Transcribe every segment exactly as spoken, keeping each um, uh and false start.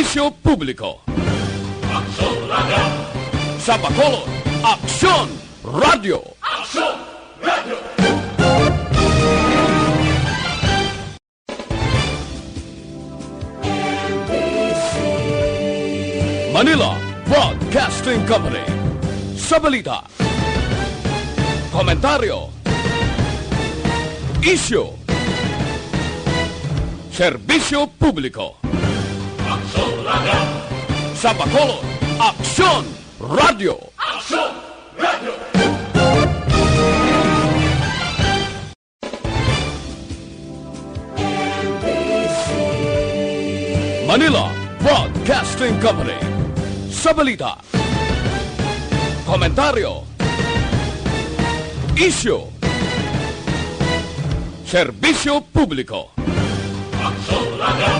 Serbisyo Publiko. Aksyon Radio! Sa Bacolod, Aksyon Radio! Aksyon Radio! Manila Broadcasting Company. Sa balita, komentaryo, isyu, serbisyo publiko. Aksyon Radio! Sa Bacolod, Aksyon Radio! Aksyon Radio! Manila Broadcasting Company. Sa balita, komentaryo, isyu, serbisyo publiko. Aksyon Radio!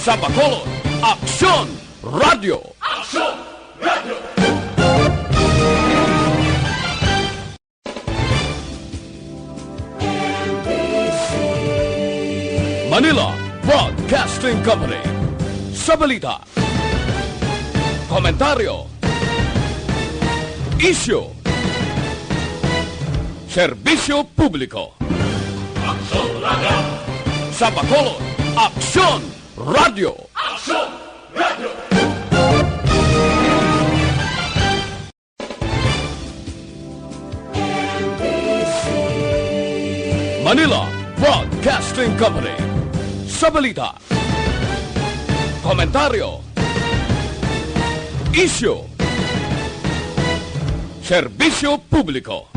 Sa Bacolod, Aksyon Radio! Aksyon Radio! Manila Broadcasting Company. Sa balita, komentaryo, isyu, serbisyo publiko. Aksyon Radio! Sa Bacolod, Aksyon Radio! Aksyon Radio! Manila Broadcasting Company. Sa balita, komentaryo, isyu, serbisyo publiko.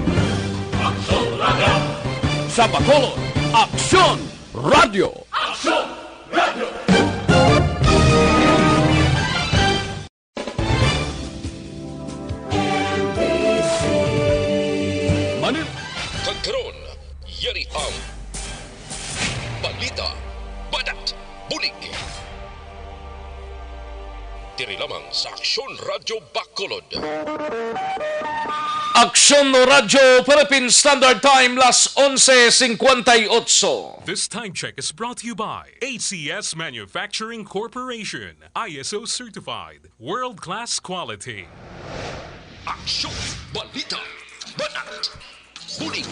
Aksyon Radio! Sa Bacolod, Aksyon Radio! Aksyon Radio! Manila. Kag karon, yari ang balita, banat, bulig. Diri lamang sa Aksyon Radyo Bacolod. Aksyon Radyo Philippine Standard Time, las onse cincuenta y ocho. This time check is brought to you by A C S Manufacturing Corporation, I S O certified, world-class quality. Aksyon, balita, banat, bulig.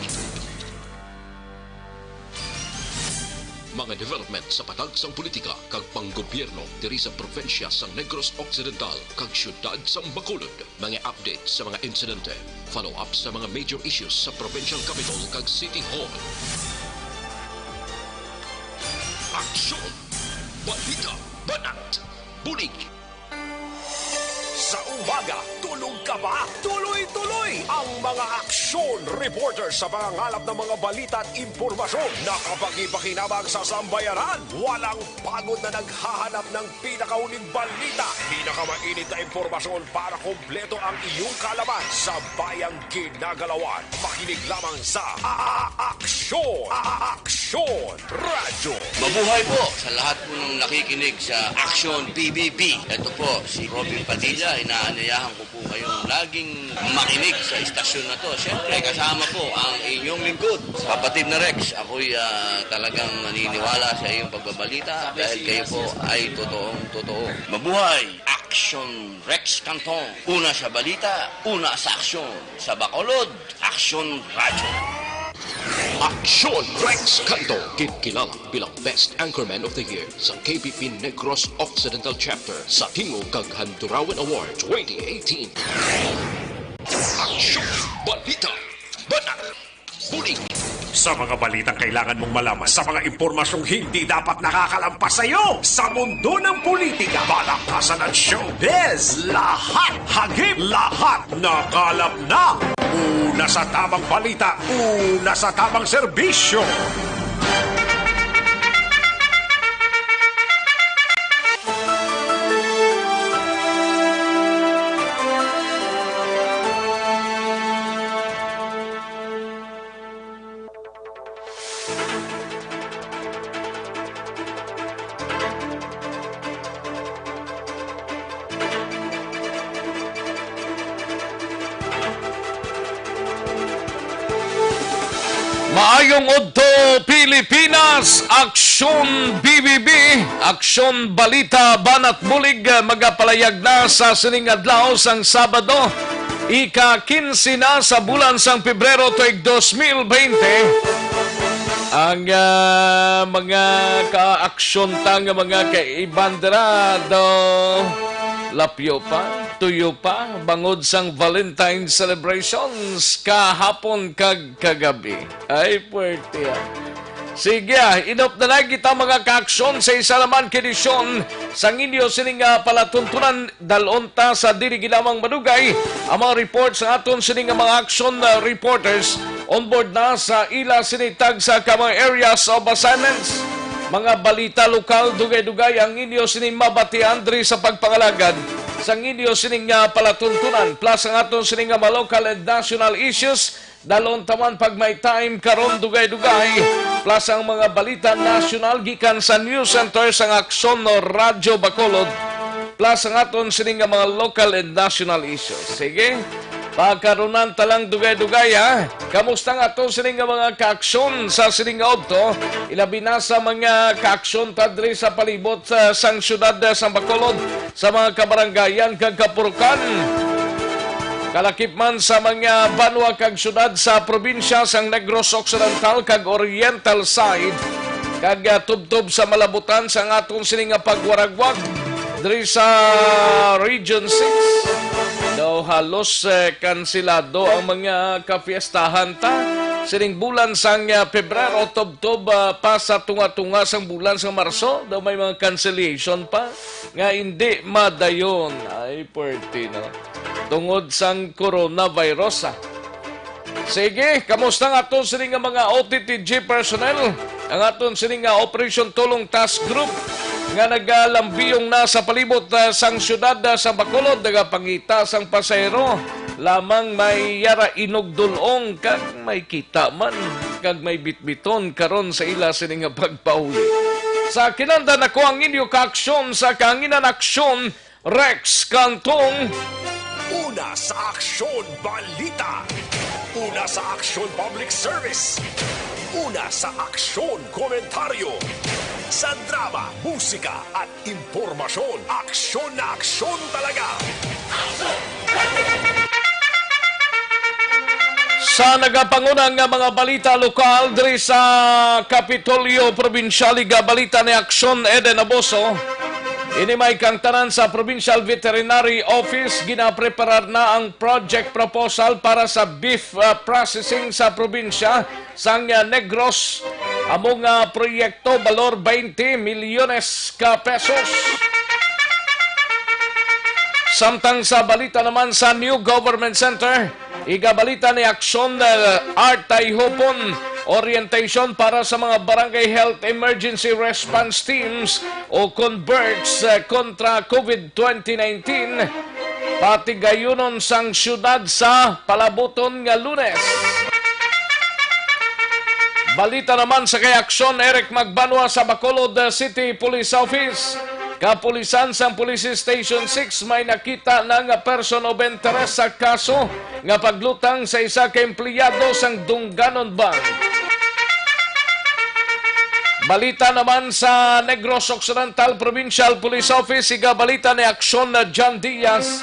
Mga development sa patag sang politika kag panggobyerno diri sa probinsya sang Negros Occidental kag siyudad sang Bacolod. Mga update sa mga insidente, follow-up sa mga major issues sa provincial capital kag city hall. Aksyon, balita, banat, bulig. Sa umaga, tulog ka ba? Tuloy-tuloy ang mga aksyon reporter sa pangangalap ng mga balita at impormasyon. Nakapagpakinabang sa sambayanan. Walang pagod na naghahanap ng pinakahuling balita, pinakamainit na impormasyon para kompleto ang iyong kaalaman sa bayang ginagalawan. Makinig lamang sa A-, A-, Aksyon, A-, Aksyon Radyo. Mabuhay po sa lahat po ng nakikinig sa Aksyon P B B. Ito po si Robin Padilla, inaanyayahan ko po kayong laging makinig sa istasyon na to. Siyempre, kasama po ang inyong lingkod, kapatid na Rex. Ako'y, ah, talagang naniniwala sa iyong pagbabalita dahil kayo po ay totoong totoo. Mabuhay! Aksyon Rex Canton. Una sa balita, una sa aksyon. Sa Bacolod, Aksyon Radyo. Aksyon Rex Canto, ginkilala bilang Best Anchorman of the Year sa K B P Negros Occidental Chapter sa Tingog kag Handurawan Award twenty eighteen. Aksyon, balita, banat, bulig. Sa mga balitang kailangan mong malaman, sa mga impormasyong hindi dapat nakakalampas sa iyo, sa mundo ng politika, palakasan at showbiz, lahat, hagip, lahat, nakalap na. Una sa tamang balita, una sa tamang serbisyo. Maayong udto, Pilipinas! Aksyon B B B, Aksyon Balita, Banat Bulig, magapalayag na sa sining adlaw sang Sabado, ika-kinse na sa bulan sang Pebrero tuig dos mil bente. Ang, ah, mga kaaksyon ta nga mga kaiban dira, do lapyo pa, tuyo pa, bangod sang Valentine celebrations kahapon kag kagabi. Ay, puwerte, ah. Sige, ah, inop na lang kita, mga kaaksyon, sa isa naman ka edisyon sang inyo sining, ah, palatuntunan. Dalon ta sa dili ginamang madugay ang mga report sa aton sining nga mga action, ah, reporters on board na sa ila sini tagsa ka mga areas of assignments. Mga balita lokal, dugay-dugay ang inyo sini mabatian diri sa pagpangalagad sang inyo sining nga palatuntunan, plus ang aton sining nga mga local and national issues. Dalon ta man pag may time karon, dugay-dugay, plus ang mga balita nasyonal gikan sa News Center sang Aksyon Radyo Bacolod, plus ang aton sini nga mga local and national issues. Sige, pagkarunan ta lang dugay-dugay, ha. Kamusta nga aton sini nga mga kaaksyon sa sini nga udto? Ilabi na sa mga kaaksyon ta diri sa palibot, ah, sang siyudad, ah, sang Bacolod, sa mga kabarangayan kag kapurukan. Kalakip man sa mga banwa kag syudad sa probinsya sang Negros Occidental kag Oriental side, kag, ah, tubtob sa malabutan sang aton sini nga pagwaragwag diri sa Region six. Daw halos, eh, kansilado ang mga kapiestahan ta sining bulan sang, ah, Pebrero, tubtob, ah, pa sa tunga-tunga sang bulan sang Marso. Daw may mga cancellation pa nga hindi madayon. Ay, puwerte, no? Tungod sang coronavirus, ah. Sige, kamusta nga aton sini nga mga O T T G personnel? Ang aton sini nga Operation Tulong Task Group nga nagalambiyong na sa palibot, ah, sang siyudad, ah, sa Bacolod, nagapangita sang pasahero lamang may yara inugdulong kag may kita man kag may bitbiton karon sa ila sini nga pagpauli. Sa kinandan ako ang inyo kaaksyon sa Kahanginan Aksyon, Rex Cantong. Una sa Aksyon Balita. Una sa Aksyon Public Service. Una sa Aksyon Komentaryo. Sa drama, musika, at impormasyon, aksyon na aksyon talaga. Sa nagapanguna nga mga balita lokal diri sa Kapitolyo Probinsyal, igabalita ni Aksyon Eden Aboso. Ini may kangtanan sa Provincial Veterinary Office, ginapreparar na ang project proposal para sa beef, ah, processing sa probinsya sang, ah, Negros. Amo nga proyekto balor twenty milyones ka pesos. Samtang sa balita naman sa New Government Center, igabalita ni Aksyon, ah, Art Tayhupon, orientation para sa mga Barangay Health Emergency Response Teams o CONVERTs, ah, kontra COVID twenty nineteen, patigayunon sang siyudad sa palabuton nga Lunes. Balita naman sa kay Aksyon, Eric Magbanwa sa Bacolod City Police Office. Kapulisan sang Police Station six may nakita na nga person of interest sa kaso nga paglutang sa isa ka empleyado sang Dunganon Bank. Balita naman sa Negros Occidental Provincial Police Office, igabalita ni Aksyon na John Diaz.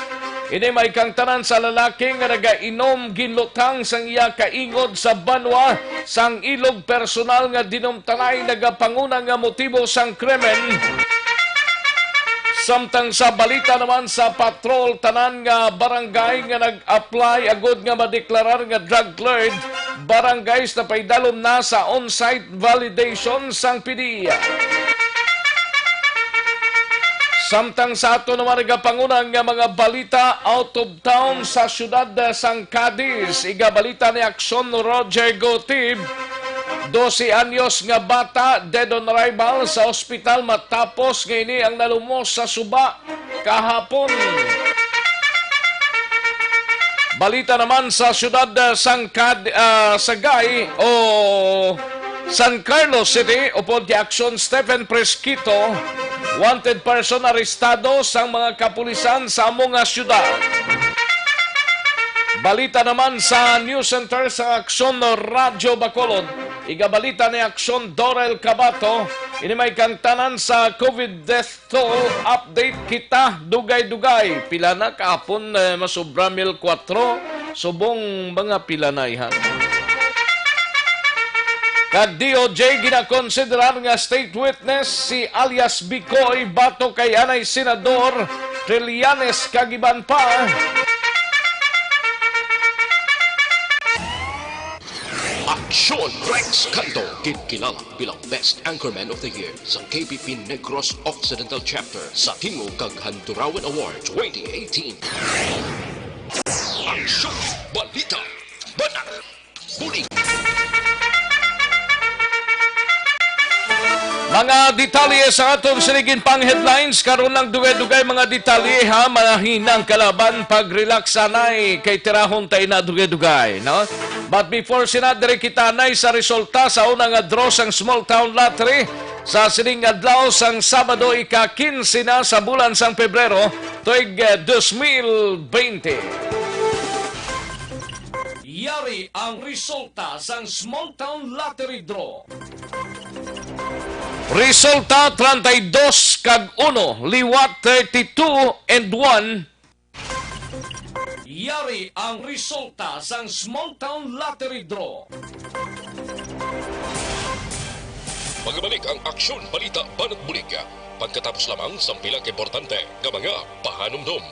Ini may kangtanan sa lalaki nga nagainom, ginlutang sang iya kaingod sa banwa sang ilog personal nga dinumtanay nagapanguna nga motibo sang krimen. Samtang sa balita naman sa patrol, tanan nga barangay nga nag-apply agud nga madeklarar nga drug cleared barangays napaidalom na sa on-site validation sang P D E A. Samtang sa ato naman nagapanguna nga mga balita out of town sa siyudad sang Cadiz, igabalita ni Aksyon Roger Gotib, dose anyos nga bata, dead on arrival sa ospital matapos nga ini ang nalumos sa suba kahapon. Balita naman sa siyudad, ah, sang Cad-, ah, Sagay o San Carlos City, upod kay Aksyon Stephen Presquito, wanted person arestado sang mga kapulisan sa amo nga siyudad. Balita naman sa News Center sa Aksyon Radyo Bacolod, Igabalita ni Aksyon Dorel Cabato, ini may kangtanan sa COVID death toll update. Kita dugay-dugay. Pila na kahapon, eh, masobra mil kuwatro. Subong mga pila na, ihan. Kag D O J ginakonsiderar nga state witness si alias Bicoy batok kay anay Senador Trillanes kag iban pa. Aksyon Rex Canto, ginkilala bilang Best Anchorman of the Year sa K P P Negros Occidental Chapter sa Tingog kag Handurawan Award twenty eighteen. Aksyon, balita, banat, bulig. Mga detalye sa aton sini ginpang headlines. Karon lang dugay-dugay mga detalye, ha. Mahinang kalaban, pag-relax anay, kay tirahon ta ina dugay-dugay, no? But before sina, diri kita anay sa resulta sa una nga draw sang Small Town Lottery sa sining adlaw sang Sabado, ika-kinse na sa bulan sang Pebrero, tuig, eh, dos mil bente. Yari ang resulta sang Small Town Lottery Draw. Resulta, treinta y dos kag uno, liwat, thirty-two and one. Yari ang resulta sang Small Town Lottery Draw. Magabalik ang Aksyon Balita Banat Bulig pagkatapos lamang sang pila ka importante nga mga pahanumdom.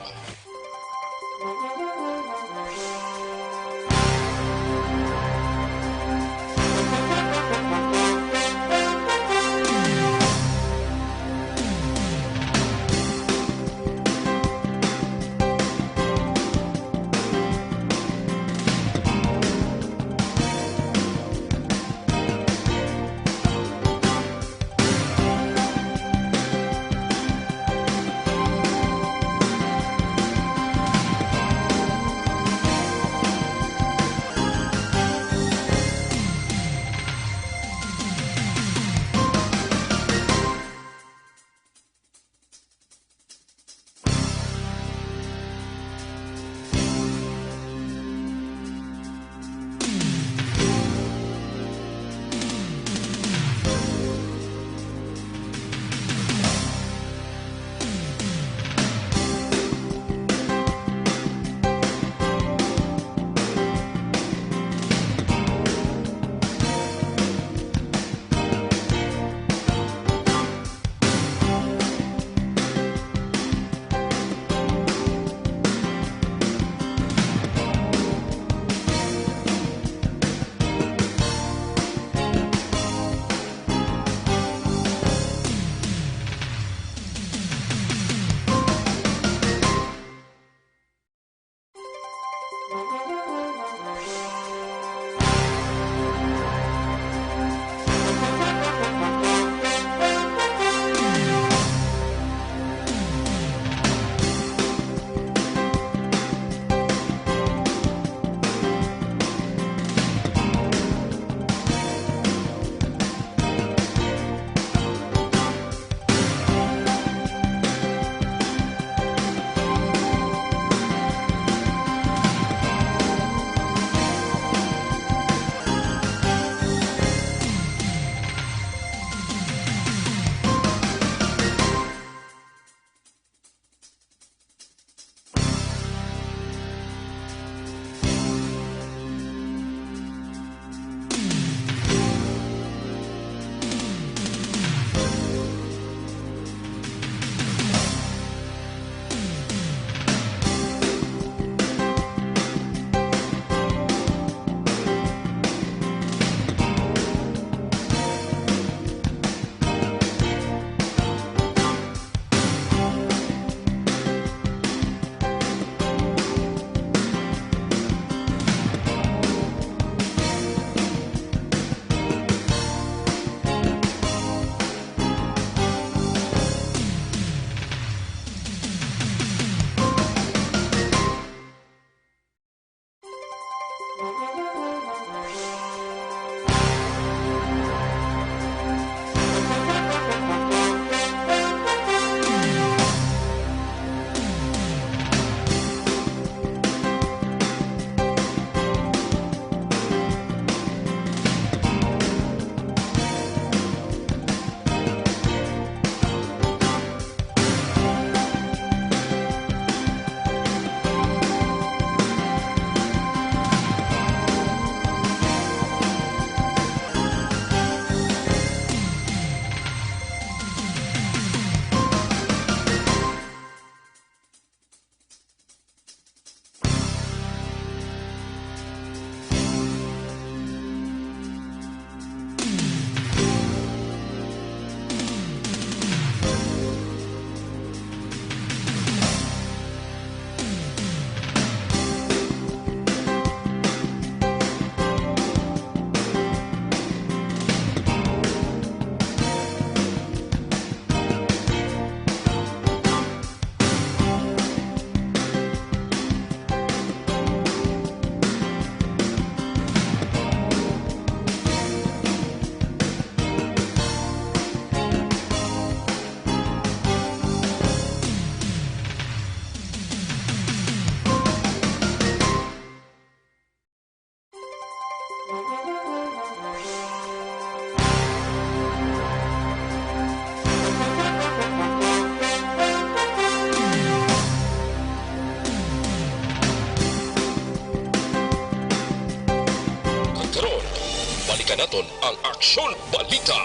Naton ang Aksyon Balita,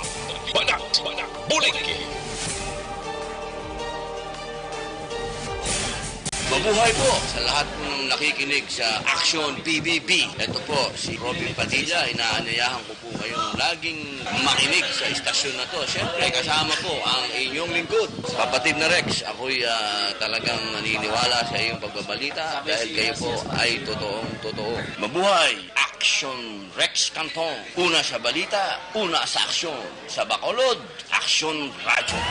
Banat, Bulig. Mabuhay po sa lahat po ng nakikinig sa Aksyon P B B. Ito po si Robin Padilla. Inaanyayahan ko po kayong laging makinig sa istasyon na to. Siyempre, kasama po ang inyong lingkod, Kapatid na Rex. Ako'y, ah, talagang naniniwala sa iyong pagbabalita dahil kayo po ay totoong totoo. Mabuhay! Aksyon Rex Cantong, una sa balita, una sa aksyon. Sa Bacolod, Aksyon Radyo.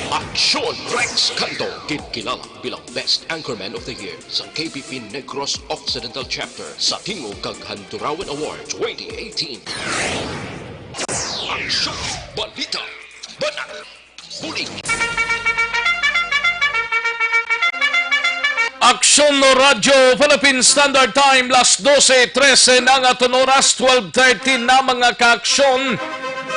Aksyon Rex Cantong, ginkilala bilang Best Anchorman of the Year sa K P P Negros Occidental Chapter sa Tingog kag Handurawan Award twenty eighteen. Aksyon, balita, banat, bulig. Aksyon Radyo Philippine Standard Time, las dose trese na nga aton oras, twelve thirty na, mga kaaksyon.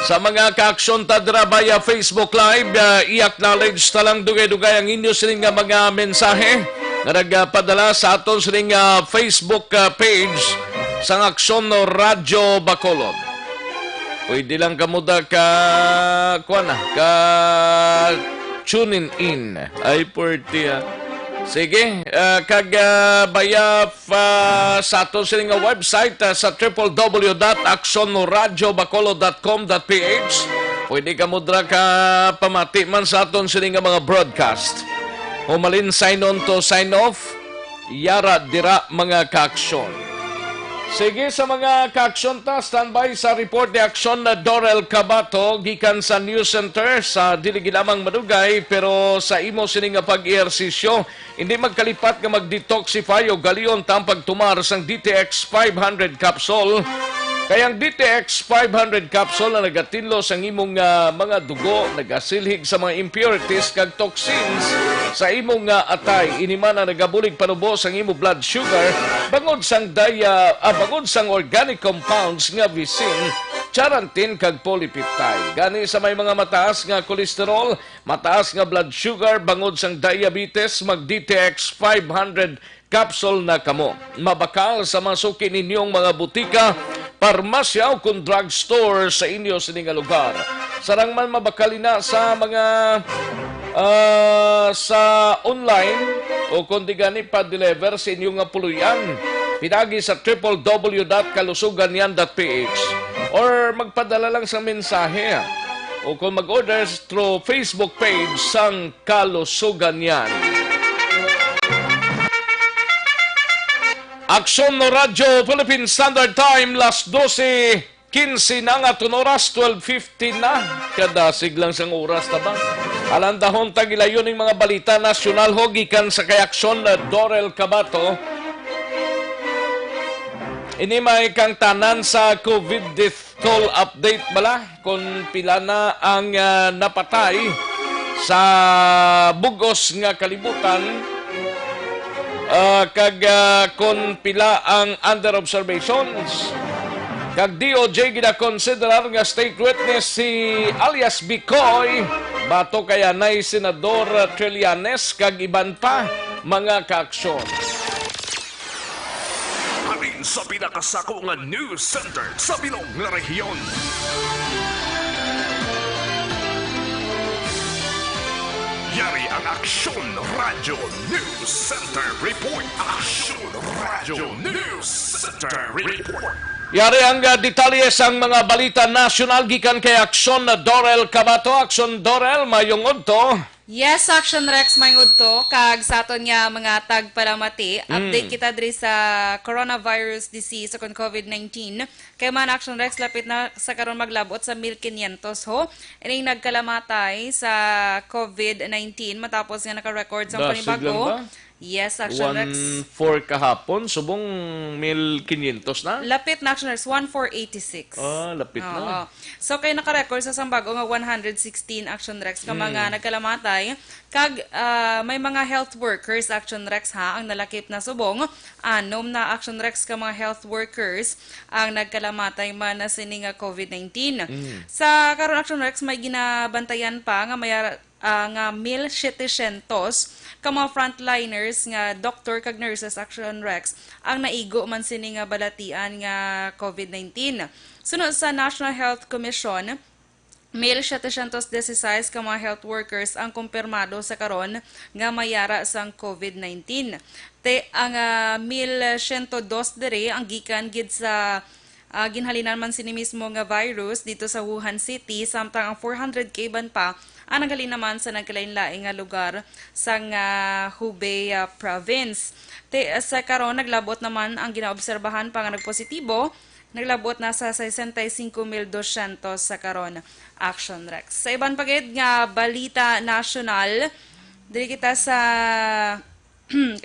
Sa mga kaaksyon ta dira via Facebook Live, ah, i-acknowledge ta lang dugay-dugay ang inyo sining nga mga mensahe nga nagpadala sa aton sining nga Facebook, ah, page sang Aksyon Radyo Bacolod. Pwede lang kamo da ka, kuwan na, ka tune in. Ay, pwerte, ah. Sige, ah, kag, ah, bayaf, ah, sa aton sini nga website, ah, sa triple W dot aksyon radyo bacolod dot com dot P H. Pwede kamo dira ka pamati man sa aton sini nga mga broadcast. Humalin sign on to sign off. Yara dira, mga kaaksyon. Sige, sa mga kaaksyon ta, standby sa report ni Aksyon na Dorel Cabato gikan sa News Center sa dili gilamang madugay, pero sa imo sini nga pag-ehersisyo, hindi magkalipat nga mag-detoxify o galion ta ang pagtumar sang D T X five hundred capsule. Kay ang D T X five hundred capsule na nagatinlo sang imong, ah, mga dugo, nagasilhig sa mga impurities kag toxins sa imong, ah, atay. Ini man ang nagabulig panubo sang imo blood sugar bangod sang dia-, ah, bangod sang organic compounds nga visin, charantin kag polypeptide. Gani sa may mga mataas nga cholesterol, mataas nga blood sugar, bangod sang diabetes, mag D T X five hundred capsule na kamo. Mabakal sa mga suki ninyong mga butika, parmasya, o kon drugstore sa inyo sini nga lugar. Sarang man mabakal ina sa mga, ah, sa online o kon di gani pa-deliver sa inyo nga puloy-an. Pinaagi sa triple W dot kalusugan yan dot P H or magpadala lang sa mensahe o kon mag-order through Facebook page sang Kalusugan yan. Aksyon no Radyo Philippine Standard Time, las dose quince na nga aton oras, twelve fifty na. Kadasig lang sang oras na ba? Alandahon ta gilayon ning mga balita nasyonal ho gikan sa kay Aksyon na Dorel Cabato. Ini may kang tanan sa COVID death toll update bala, kung pila na ang, ah, napatay sa bug-os nga kalibutan, ah, kag, ah, kung pila ang under observations. Kag D O J ginakonsiderar nga state witness si alias Bicoy, batok kay anay Senador Trillanes kag iban pa mga kaaksyon. Halin sa pinakasako nga news center sa bilog nga rehiyon. Yari ang Aksyon Radyo News Center Report. Aksyon Radyo News Center Report. Yari ang, ah, detalye sang mga balita nasyonal gikan kay Aksyon Dorel Cabato. Aksyon Dorel, mayong udto. Yes, Action Rex, may udto. Kag sa aton nga mga tagpalamati, mm, update kita diri sa coronavirus disease o kon COVID nineteen. Kay man, Action Rex, lapit na sa karon maglabot sa mil quinientos ho ining nagkalamatay sa COVID nineteen matapos nga naka-record sa, dasig lang panibago, ba? Yes, Action Rex. One four kahapon, subong mil quinientos na? Lapit na, Action Rex, one four eighty-six. Ah, lapit na. Oo. So, kay naka-record sa sang bag-o nga one hundred sixteen, Action Rex, ka, mm, mga nagkalamatay. Kag, ah, may mga health workers, Action Rex, ha, ang nalakip na subong. Anom na, Action Rex, ka mga health workers ang nagkalamatay man na sini nga COVID nineteen. Mm. Sa karon, Action Rex, may ginabantayan pa nga may ara-, ah, nga mil setecientos ka mga frontliners nga doktor kag nurses, Action Rex, ang naigo man sini nga balatian nga COVID nineteen. Suno sa National Health Commission, mil setecientos dieciséis ka mga health workers ang kumpirmado sa karon nga may yara sang COVID nineteen. Te, ang, ah, mil siyento dos diri ang gikan gid sa, ah, ginhalinan man sini mismo nga virus dito sa Wuhan City, samtang ang four hundred ka iban pa ang naghalin naman sa nagkalain-lain nga lugar sang, ah, Hubei, ah, province. Te, sa karon, naglabot naman ang ginaobserbahan pa nga nagpositibo, naglabot na sa sesenta y cinco mil doscientos sa karon, Action Rex. Sa iban pa gid nga balita nasyonal, diri kita sa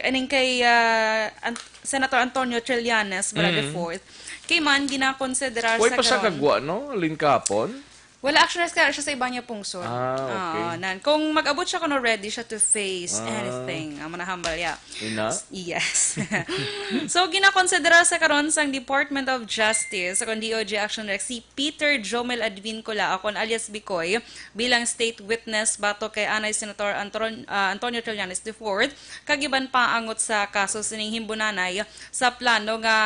ining kay, ah, An-, Senator Antonio Trillanes, Bala the Mm. fourth. Kay man ginakonsiderar Way sa pa sa karon. Kagwa, no? Lin kahapon? Wala, actually, sa, siya sa iba niya pungsod. Ah, okay. Ah, nan. Kung mag-abot siya, kuno ready siya to face Ah. anything. Ang manahambal, yeah. Ina? Yes. So, ginakonsidera sa karon sang Department of Justice, sa D O J Action Rex, si Peter Jomel Advincula, akon alias Bicoy, bilang state witness batok kay anay Senator Anton-, ah, Antonio Trillanes the fourth, kag iban pa angot sa kaso sining himbunanay sa plano nga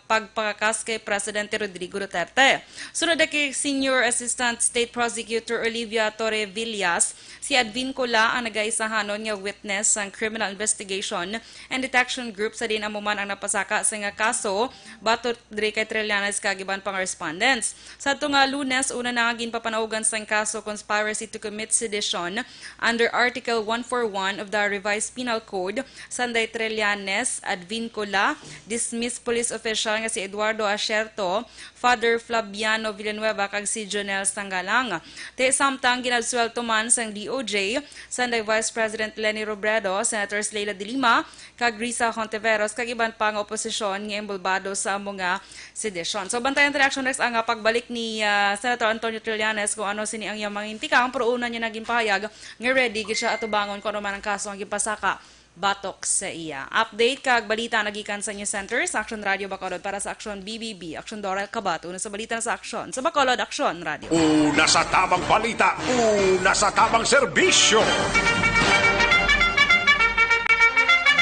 pagpakakas kay Presidente Rodrigo Duterte. Sunod na kay Senior Assistant State Prosecutor Olivia Torrevillas, si Advincula ang nagaisahanon nga witness sang Criminal Investigation and Detection Group, sa diin amo man ang napasaka sa nga kaso batok diri kay Trillanes kag iban pang respondents. Sadto nga Lunes, una na nga ginpapanaugan sang kaso conspiracy to commit sedition under Article one four one of the Revised Penal Code, sanday Trillanes, Advincula, dismissed police official nga si Eduardo Asierto, Father Flaviano Villanueva, kag si Jonel Sangalang. Ti samtang ginabsuwelto man sang D O J, sanday Vice President Leni Robredo, Senators Leila de Lima, kag Risa Hontiveros, kag iban pa nga oposisyon nga inbolbado sa amo nga sedition. So, bantayan ta, Action Rex, ang, ah, pagbalik ni, ah, Senator Antonio Trillanes kung ano sini ang iyang mga intikang, pero una niya na ginpahayag nga ready gid siya atubangon kung ano man ang kaso ang ginpasaka batok sa iya. Update kag balita nagikan sa News Center sa Action Radio Bacolod. Para sa Action B B B, Action Dorel Cabato, una sa balita na sa Action sa Bacolod, Action Radio. Una sa tamang balita, una sa tamang serbisyo.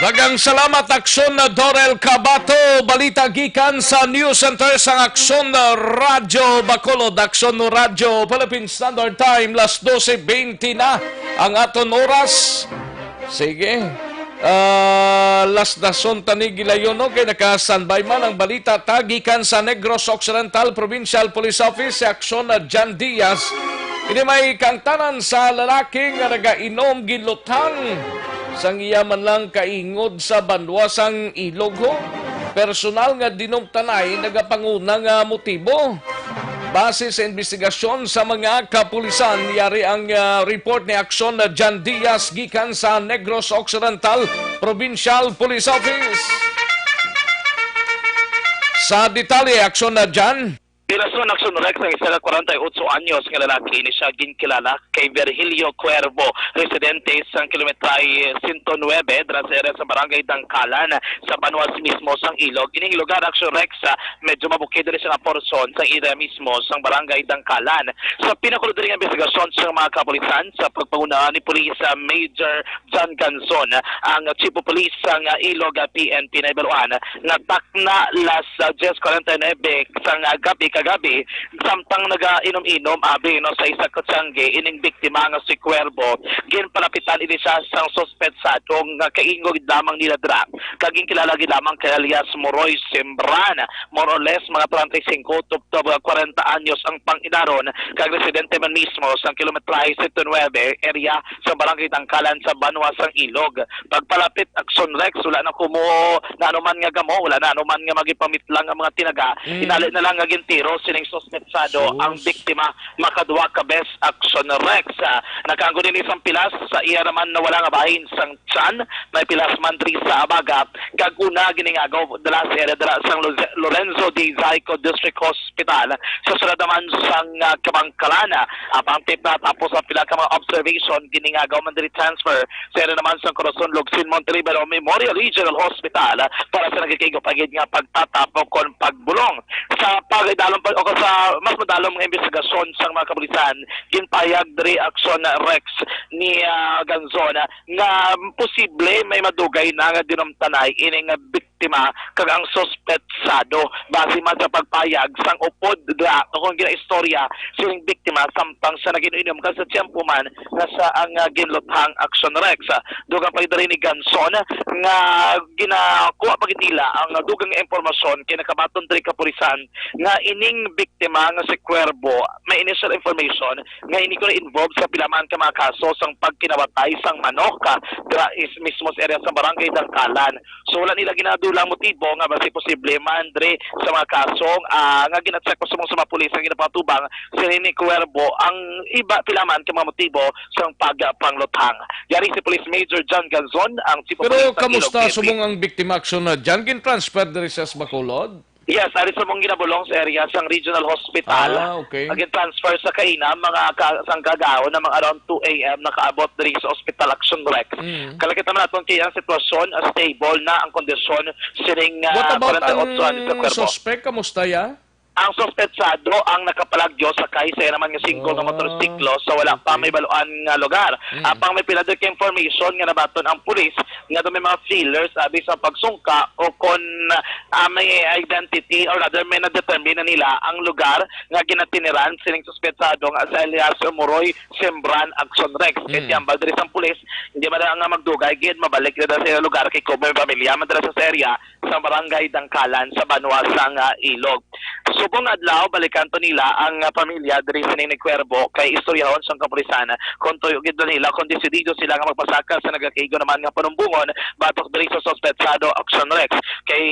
Daghang salamat, Action Dorel Cabato. Balita gikan sa News Center sang Action Radio Bacolod, Action Radio Philippine Standard Time, las doce veinte na ang aton oras. Sige. Ah, las dason tani gilayon, no? Kay naka-standby man ang balita ta gikan sa Negros Occidental Provincial Police Office, si Action John Diaz. Ini may kaangtanan sa lalaki nga nagainom, ginluthan sang iya man lang kaingod sa banwa sang Ilog, ho. Personal nga dinumtanay nagapanguna nga motibo. Base sa investigasyon sa mga kapulisan, yari ang, ah, report ni Action John Diaz gikan sa Negros Occidental Provincial Police Office. Sa detalye, Action John. Pinasunod, Action Rex, ang isa ka kwarenta y otso anyos nga lalaki, ini siya ginkilala kay Virgilio Cuervo, residente sa kilometrahe sento nuebe, dira sa area sa Barangay Dangkalan, sa banwa mismo sang Ilog. Ining lugar, Action Rex, ah, medyo mabukid diri sa nga porsyon sang area mismo sang Barangay Dangkalan. Sa pinakulo diri nga investigasyon sa mga kapulisan, sa pagpanguna ni Pulis, ah, Major John Ganzon, ang Chief of Police sang, ah, Ilog, ah, P N P, nahibaluan nga takna las, ah, diyes kwarenta y nuebe sang, ah, gab-i kagabi, samtang nagainom-inom abi, no, sa isa ka tiyangge ining biktima nga si Cuervo, ginpalapitan ini siya sang suspetsado nga kaingod lamang nila dira, kag ginkilala gid lamang kay alias Moroy Sembran, more or less mga treinta y cinco to, to kwarenta anyos ang pang-inaron, kag residente man mismo sa kilometrahe sento nuebe area sa Barangay Dangkalan sa banwa sang Ilog. Pagpalapit, Action Rex, wala na kumo na anuman nga gamo, wala na anuman nga magipamitlang ang mga tinaga. Mm. Hinali na lang nga gintiro sining suspetsado Sus. ang biktima makaduwa ka bes, Action Rex. Ah, nakaanggo ini sang pilas sa iya naman na wala nga bahin sang tiyan, may pilas man diri sa abaga, kag una giningagaw dala sa iya dala sang Loze-, Lorenzo de Zaico District Hospital. Sa sulod naman sang, ah, Kabangkalan, ah, apang tip na tapos ang pila ka mga observation, giningagaw man diri transfer sa area naman sang Corazon Lugsin Monterrey Memorial Regional Hospital para sa nagakaigo pa gid nga pagtatapok kon pagbulong. Sa pagdalo o sa mas madalom nga imbestigasyon sang mga kapulisan, ginpahayag diri Action Rex ni, ah, Ganzon nga posible may madugay na nga dinumtanay ining biktima kag ang suspetsado, base man sa pagpahayag sang upod dira o kung ginaistorya sining biktima samtang siya nag-inom-inom kag sa tiyempo man nga siya ang, ah, ginluthang. Action Rex. Dugang pa diri ni Ganzon nga ginakuha pa gid nila ang dugang nga impormasyon kay nakabaton diri kapulisan nga ining biktima nga si Cuervo may initial information nga ini kuno involved sa pila man ka mga kaso sang pagkinawatay sang manok, ah, dira is mismo sa area sa Barangay Dangkalan. So wala nila ginadula ang motibo nga basi posible man diri sa mga kaso, ah, nga gina-check pa subong sa mga pulis nga ginapatubang si Rene Cuervo ang iba pila man ka mga motibo sang pagpangluthang. Yari si Police Major John Ganzon, ang Chief of Pero Police sa kamusta Ilog City. Subong ang biktima, Action, na dyan gin-transfer diri sa Bacolod? Yes, ari sa mong ginabulong sa area sang Regional Hospital. Ah, okay. Ang transfer sa kaina, mga ka, sang kagahon na mga around two a m nakaabot diri sa Hospital Action Rex. Mm. Kalakita man naton kay ang sitwasyon, ah, stable na ang kondisyon sining, ah, What about forty-eight ang anyos sa kwerpo. Suspect? Kamusta ya? Ang suspetsado ang nakapalagyo sakay sa iya naman nga singko nga Ah, motorsiklo sa wala pa okay. May baluan nga lugar. Mm. Apang may pila diri ka information nga nabaton ang pulis nga daw may mga feelers abi sa pagsungka o kon, ah, may identity or rather may na-determine na nila ang lugar nga ginatiniran sining suspetsado nga si alias Moroy Sembran Action Rex. Mm. Kay ti hambal diri sang pulis, hindi man lang nga magdugay gid, mabalik na daw sa ila lugar kay kumo may pamilya man dira sa area sa Barangay Dangkalan sa banwa sang, ah, Ilog. Subong adlaw, balikan to nila ang, ah, pamilya diri sining ni Cuervo kay istoryahon sang kapulisan kung tuyo gid nila kung desidido sila nga magpasaka sa nagakaigo naman nga panumbongon batok diri sa suspetsado Action Rex. Kay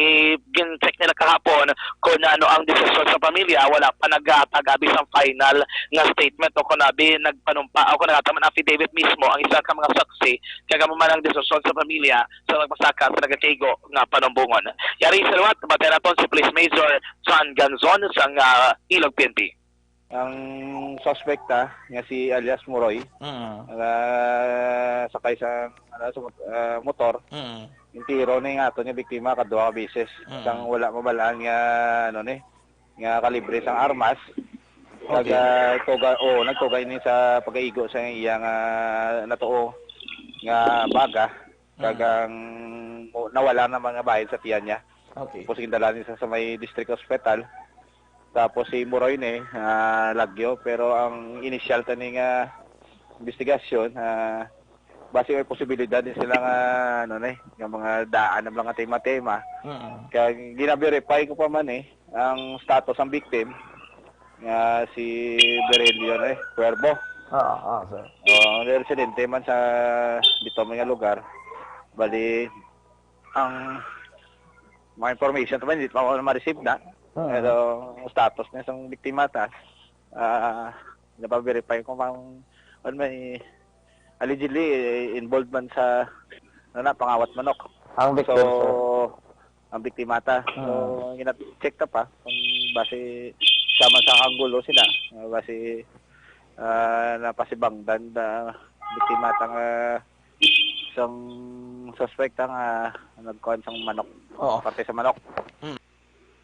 gin-check nila kahapon kung ano ang desisyon sa pamilya, wala pa naghatag abi sang final nga statement o kung abi nagpanumpa o kung naghatag man affidavit mismo ang isa ka mga saksi, kay amo man ang desisyon sa pamilya sa magpasaka sa nagakaigo nga panumbongon. Yari sa liwat, batian naton si Police Major John Ganzon sang, ah, Ilog P N P. Ang suspekta nga si alias Moroy, Mm. ah, sakay sa, ano, sa mot-, ah, motor, Mm. intiro ni nga ato nga biktima kaduha ka beses. Mm. Sang wala mabalaan nga, ano ni, nga kalibre sang armas. Kag, Okay. ah, tuga-, oh, nagtuga ini sa pagkaigo sa iyang, ah, natuo nga baga. Kag Mm. ang mo-, nawala na mga bahin sa tiyan niya. Okay. Tapos gindala niya sa, sa may district hospital. Tapos si Moroy ni, ah, lagyo, pero ang initial tani nga investigasyon, ah, basi may posibilidad din sila nga, ano ni, nga mga daan na mga tema-tema. Mm. Kaya gina-verify ko pa man eh, ang status ang victim, nga si Berelio ni, Cuervo. Ah, ah, sir. Oh, ang residente man sa dito may nga lugar. Bali, ang mga information to man, hindi pa ako ma-receive na. Ah. Pero ang status na isang biktima ta, ah, napa-verify ko kung ano may allegedly, eh, involved man sa, ano na, pangawat manok. Ang victim, So, sir. ang biktima ta. So, Mm. gina-check ta pa kung base sa man sa anggulo sila. Ah, base, ah, napasibangdan na biktima ta nga isang suspect nga nagkuhan sang manok. Oo. Parte sa manok. Mm.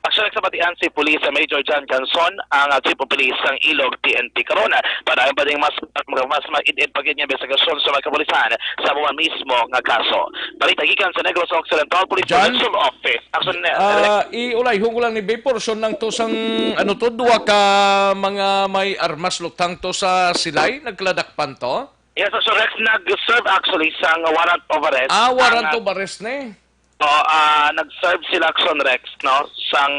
Actually, sa batian si Police Major John Ganson, ang, ah, Chief of Police sang Ilog P N P karon. Para ang bading mas, mas maid-id pa gid nga investigasyon sa mga kapulisan sa amo mismo nga kaso. Balita gikan sa Negros Occidental Police John? Provincial Office. Action, ah, iulayhon ko lang ni Bay, portion lang to sang, ano to, duha ka mga may armas lutang to sa Silay, nagkaladak pan to? Yes, Sir Rex, nag-serve actually sang warrant of arrest. Ah, warrant Ang, ah, of arrest ni? Oo, ah, nag-serve sila, Action Rex, no, sang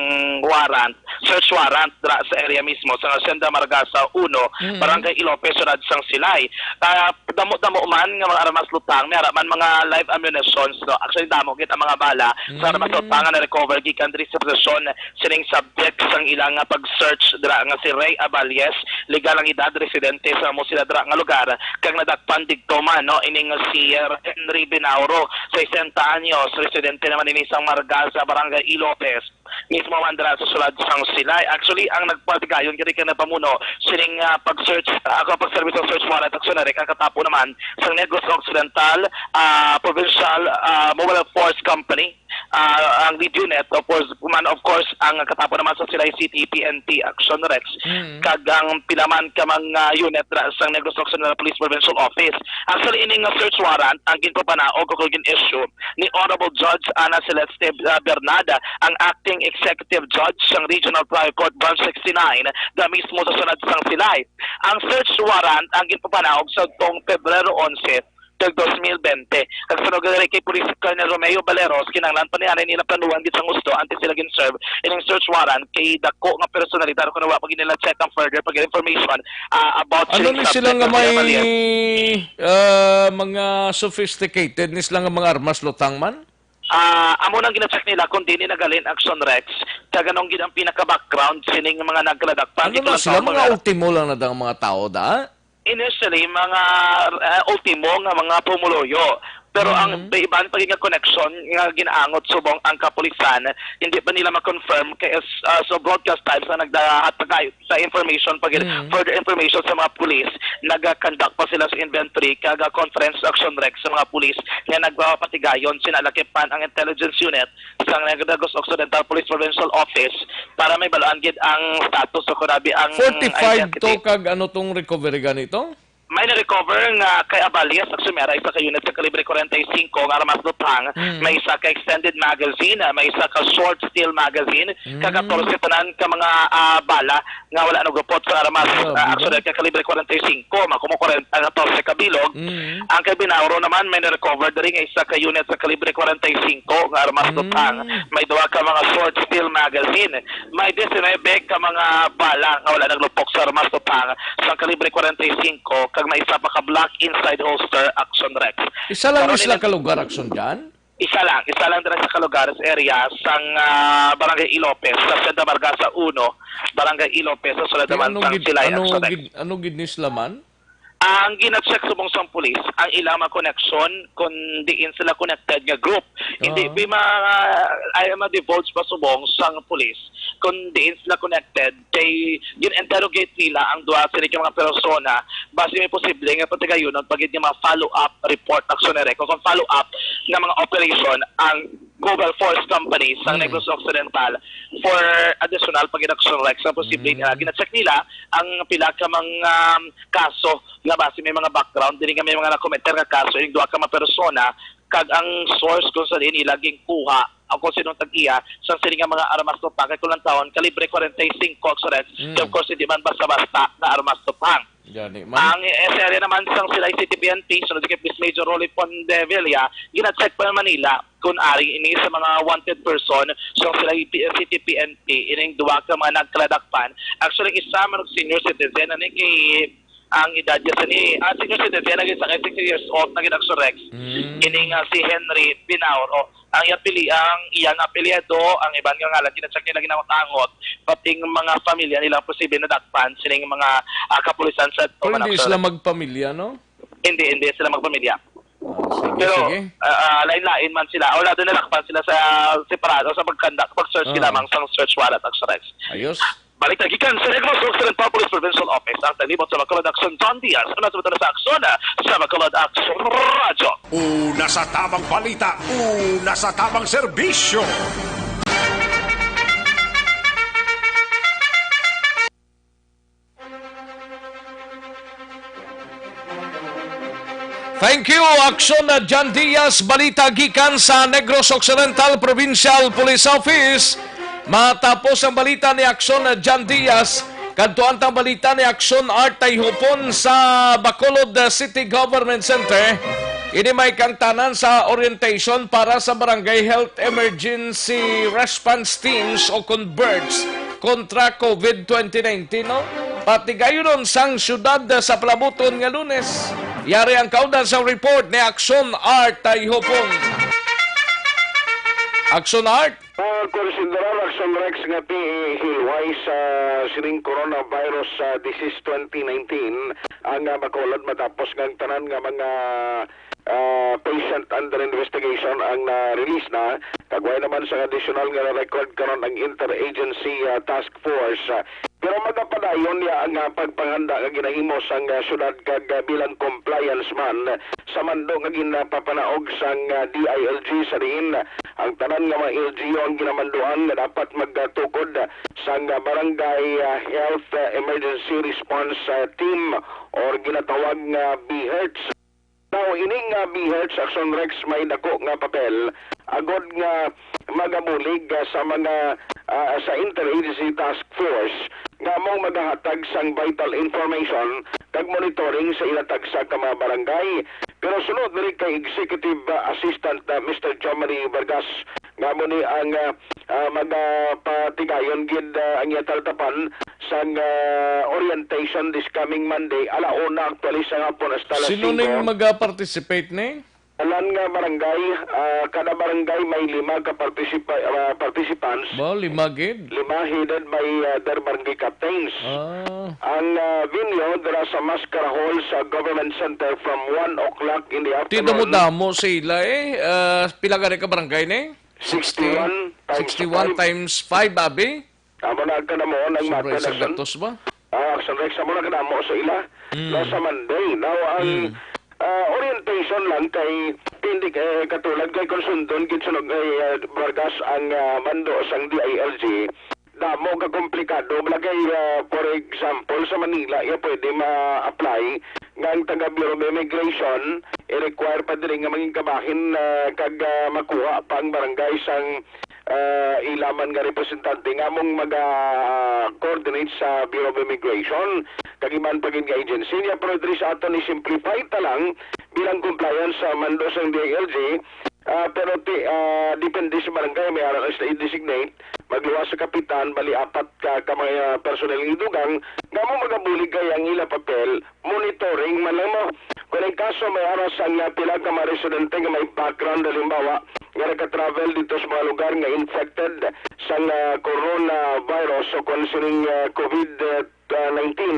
warrant, search warrant dra sa area mismo, sa Hacienda Margasa uno, Mm. Barangay Ilope, Siyudad sang Silay. Ah, damo-damo man nga mga armas lutang, may ara man mga live ammunitions, no. Actually, damo gid ang mga bala sa armas Mm. lutang nga na-recover gikan diri sa posesyon sining subject sang ilang nga pag-search dira nga si Ray Aballes, legal ang edad, residente sa amo sila dira nga lugar, kag nadakpan digto man, no, ining si Henry Binauro, sesenta anyos, residente naman ini sang Margasa, Barangay Ilopez, mismo man dira sa sulod sang Silay. Actually, ang nagpatigayon kini kay nagpamuno sining, ah, pag-search, ah, ako pag-service sa search warrant, actually, ang katapo naman sa Negros Occidental, ah, Provincial, ah, Mobile Force Company, ah, ang lead unit, of course, man, of course, ang katapo naman sa Silay City P N P Action Rex, Mm. kag ang pila man ka mga unit ra sa Negros Occidental Police Provincial Office. Actually, ini nga search warrant ang ginpapanaog o gin-issue ni Honorable Judge Ana Celeste, ah, Bernada, ang acting executive judge sang Regional Trial Court Branch sixty-nine, da mismo sa syudad sang Silay. Ang search warrant ang ginpapanaog sa tong Pebrero onse, tag dos mil bente. Kag suno gani kay Police Colonel Romeo Valeros, kinahanglan pa niya nila planuhan gid sang husto antes sila gin-serve ining search warrant kay dako nga personalidad, kung wala pa gid nila check ang further pag information, ah, about Ano sining ni sila subject nga nga may, kaya mali. Ah, mga sophisticated ni sila nga mga armas, lutang man? Ah, amo nang gina-check nila kung diin ni nagaling Action Rex, kag anong gid ang pinaka-background sining mga nagkaladakpan. Ano Ito na lang sila? tawag Mga mga ultimo lang na dang mga tao, da? Initially, mga, ah, ultimo nga mga pumuluyo. Pero ang Mhm. iban pa gid nga connection nga ginaangot subong ang kapulisan, hindi pa nila ma-confirm kay as, ah, so broadcast times ang nagdahat pa kayo sa information pa gid, Mhm. further information sa mga pulis, nag-conduct pa sila sa inventory kag, ah, conference Action Rex sa mga pulis nga nagpapatigayon. Sinalakipan ang intelligence unit sa Negros Occidental Police Provincial Office para may balaan gid ang status o kunabi ang Forty-five identity. To kag ano tong recovery ganito? May na-recover nga kay Abalias Agsumera, isa ka unit sa kalibre forty-five nga armas lutang, Mm. may isa ka extended magazine, may isa ka short steel magazine, Mm. ka katorse tanan ka mga, ah, bala nga wala nagupot sa armas, Grabe, ah, no? actually, ka kalibre forty-five, makumo kwarenta, katorse ka bilog. Mm. Ang kay Binauro naman, may na-recover diri nga isa ka unit sa kalibre forty-five nga armas Mm. lutang, may duha ka mga short steel magazine, may disinebe ka mga bala nga wala naglupok sa armas lutang sa kalibre forty-five, kag may isa pa ka black inside holster Action Rex. Isa lang Karon isla nila ka lugar, Action, dyan? Isa lang, isa lang dira sa Calugares area, sang, ah, Barangay Ilopez, sa Senda Bargasa uno, Barangay Ilopez, sa sulod Di naman ano sang gid, Silay ano Action Rex. Gid, ano gid ni sila man? Ang gina-check subong sang pulis, ang ilang mga koneksyon, kung diin sila connected nga group. Hindi, Oo. May mga, ay, ma-divulge pa subong sang pulis kung diin sila connected. Kay gin-interrogate nila ang duha sila ka mga persona, basi may posible nga patigayunon pa gid nga mga follow-up report, Action Rex, kung follow-up nga mga operation ang Global Force Company sa Mm. Negros Occidental for additional pag-inaction, like sa posible Mm. nga gina-check nila ang pila ka mga, um, kaso nga basi may mga background dili nga may mga nakomenter nga kaso ining duha ka mga persona kag ang source kung sa diin nila ginkuha o kung sinong tag-iya sa sini nga mga armas lutang kay kung lantawon kalibre forty-five Action Rex, Mm. of course hindi man basta-basta nga armas lutang. Gani man. Ang S R A naman sang Silay City P N P, sunod kay Police Major Rolly Pondevilla, gina-check pa naman nila kung ari ini sa mga wanted person sa Silay P-, City P N P, ining duha ka mga nagkaladakpan. Actually, isa man og senior citizen, ani kay ang edad niya sa ni, ah, senior citizen, naging sa sixty years old, naging Action Rex. Mm. Ining, ah, si Henry Binauro. Ang iyang pili-, ang iyang apelyido, ang iban nga ngalan, gina-check nila, ginaangot-angot, pati ang mga pamilya nila posible nadakpan sining mga, ah, kapulisan sa Pero hindi Manaksan. Sila magpamilya, no? Hindi, hindi sila magpamilya. Ah, sige, Pero, sige. Ah, ah, lain-lain man sila. Wala din nadakpan sila sa separado, sa pagkandak, pag-search Ah. lamang sa search warrant, Action Rex. Ayos. Balita gikan sa Negros Occidental Police Provincial Office, ang talibot sa Bacolod Action, John Diaz, una sa Bacolod sa Action, sa Bacolod Action Radyo. Una sa tamang balita, una sa tamang serbisyo. Thank you, Action John Diaz. Balita gikan sa Negros Occidental Provincial Police Office. Matapos ang balita ni Action John Diaz, kadtuan tang balita ni Action Art Tayhupon sa Bacolod City Government Center. Ini may kangtanan sa orientation para sa Barangay Health Emergency Response Teams o kon BERTs kontra COVID twenty nineteen, no? Patigayunon sang syudad sa palabuton nga Lunes. Yari ang kaundan sa report ni Action Art Tayhupon. Action Art. Ah, Considerar Action Rex nga ti hilway sa sining coronavirus, ah, disease twenty nineteen ang, ah, Bacolod matapos nga ang tanan nga mga, ah, patient under investigation ang na-release na. Kag way naman sa additional nga na-record karon ang interagency, ah, task force, ah, Pero magapadayon niya ang, ah, pagpanghanda nga ginahimo sang, ah, syudad kag, ah, bilang compliance man sa mando nga ginapapanaog sang, ah, D I L G sa diin, ah, Ang tanan nga mga L G U ang ginamanduan nga dapat magtukod sang Barangay, ah, Health, ah, Emergency Response, ah, Team or ginatawag nga BHERTs. Now, ini nga BHERTs Action Rex may dako nga papel agod nga magabulig, ah, sa mga, ah, sa Interagency Task Force nga among magahatag sang vital information kag monitoring sa ila tagsa ka mga barangay. Pero suno diri kay Executive, ah, Assistant, ah, Mister John Marie Vargas, nga amo ni ang, ah, ah, magapatigayon gid, ah, ang iya taltapan sang, ah, orientation this coming Monday, ala una actually sa hapon hasta alas Sino ning singko. Mag-participate ni? Tanan nga barangay, ah, kada barangay may lima ka participa-, ah, participants. Ba, lima gid? Lima headed by, ah, their barangay captains. Ah. Ang, ah, venue dira sa Mascara Hall sa Government Center from one o'clock in the Ti afternoon. Damo-damo sila eh. Ah, pila gani ka barangay ni? Sixty-one times sixty-one five. Times five, abi? Amo na kadamo ang Sobra matter isang action. Gatos ba? Ah, action rex, amo na kadamo sa ila. Mm. No, sa Monday. Now, ang, Mm. ah, orientation lang kay hindi kay katulad kay kung sundon gid sunog kay, ah, Vargas ang, ah, mando sang D I L G. Damo ka komplikado. Wala kay, ah, for example, sa Manila, iya pwede ma-apply nga ang taga Bureau of Immigration, i-require pa diri nga mangin kabahin, ah, kag, ah, makuha pa ang barangay sang, ah, ila man nga representante nga among maga-coordinate sa Bureau of Immigration kag iban pa gid nga agency niya. Pero diri sa aton i-simplify ta lang bilang compliance sa mando sang D I L G, ah, pero ti-, ah, depende sa barangay, may ara ka sila i-designate, magluwas sa kapitan, bali apat ka, ka mga personnel nga idugang, nga mo magabulig kay ang ila papel, monitoring man lang mo. Kung ang kaso may ara sang, ah, pila ka mga residente nga may background, halimbawa, nga nagka-travel dito sa mga lugar nga infected sang, ah, coronavirus o kung sining, ah, COVID, ah, nineteen,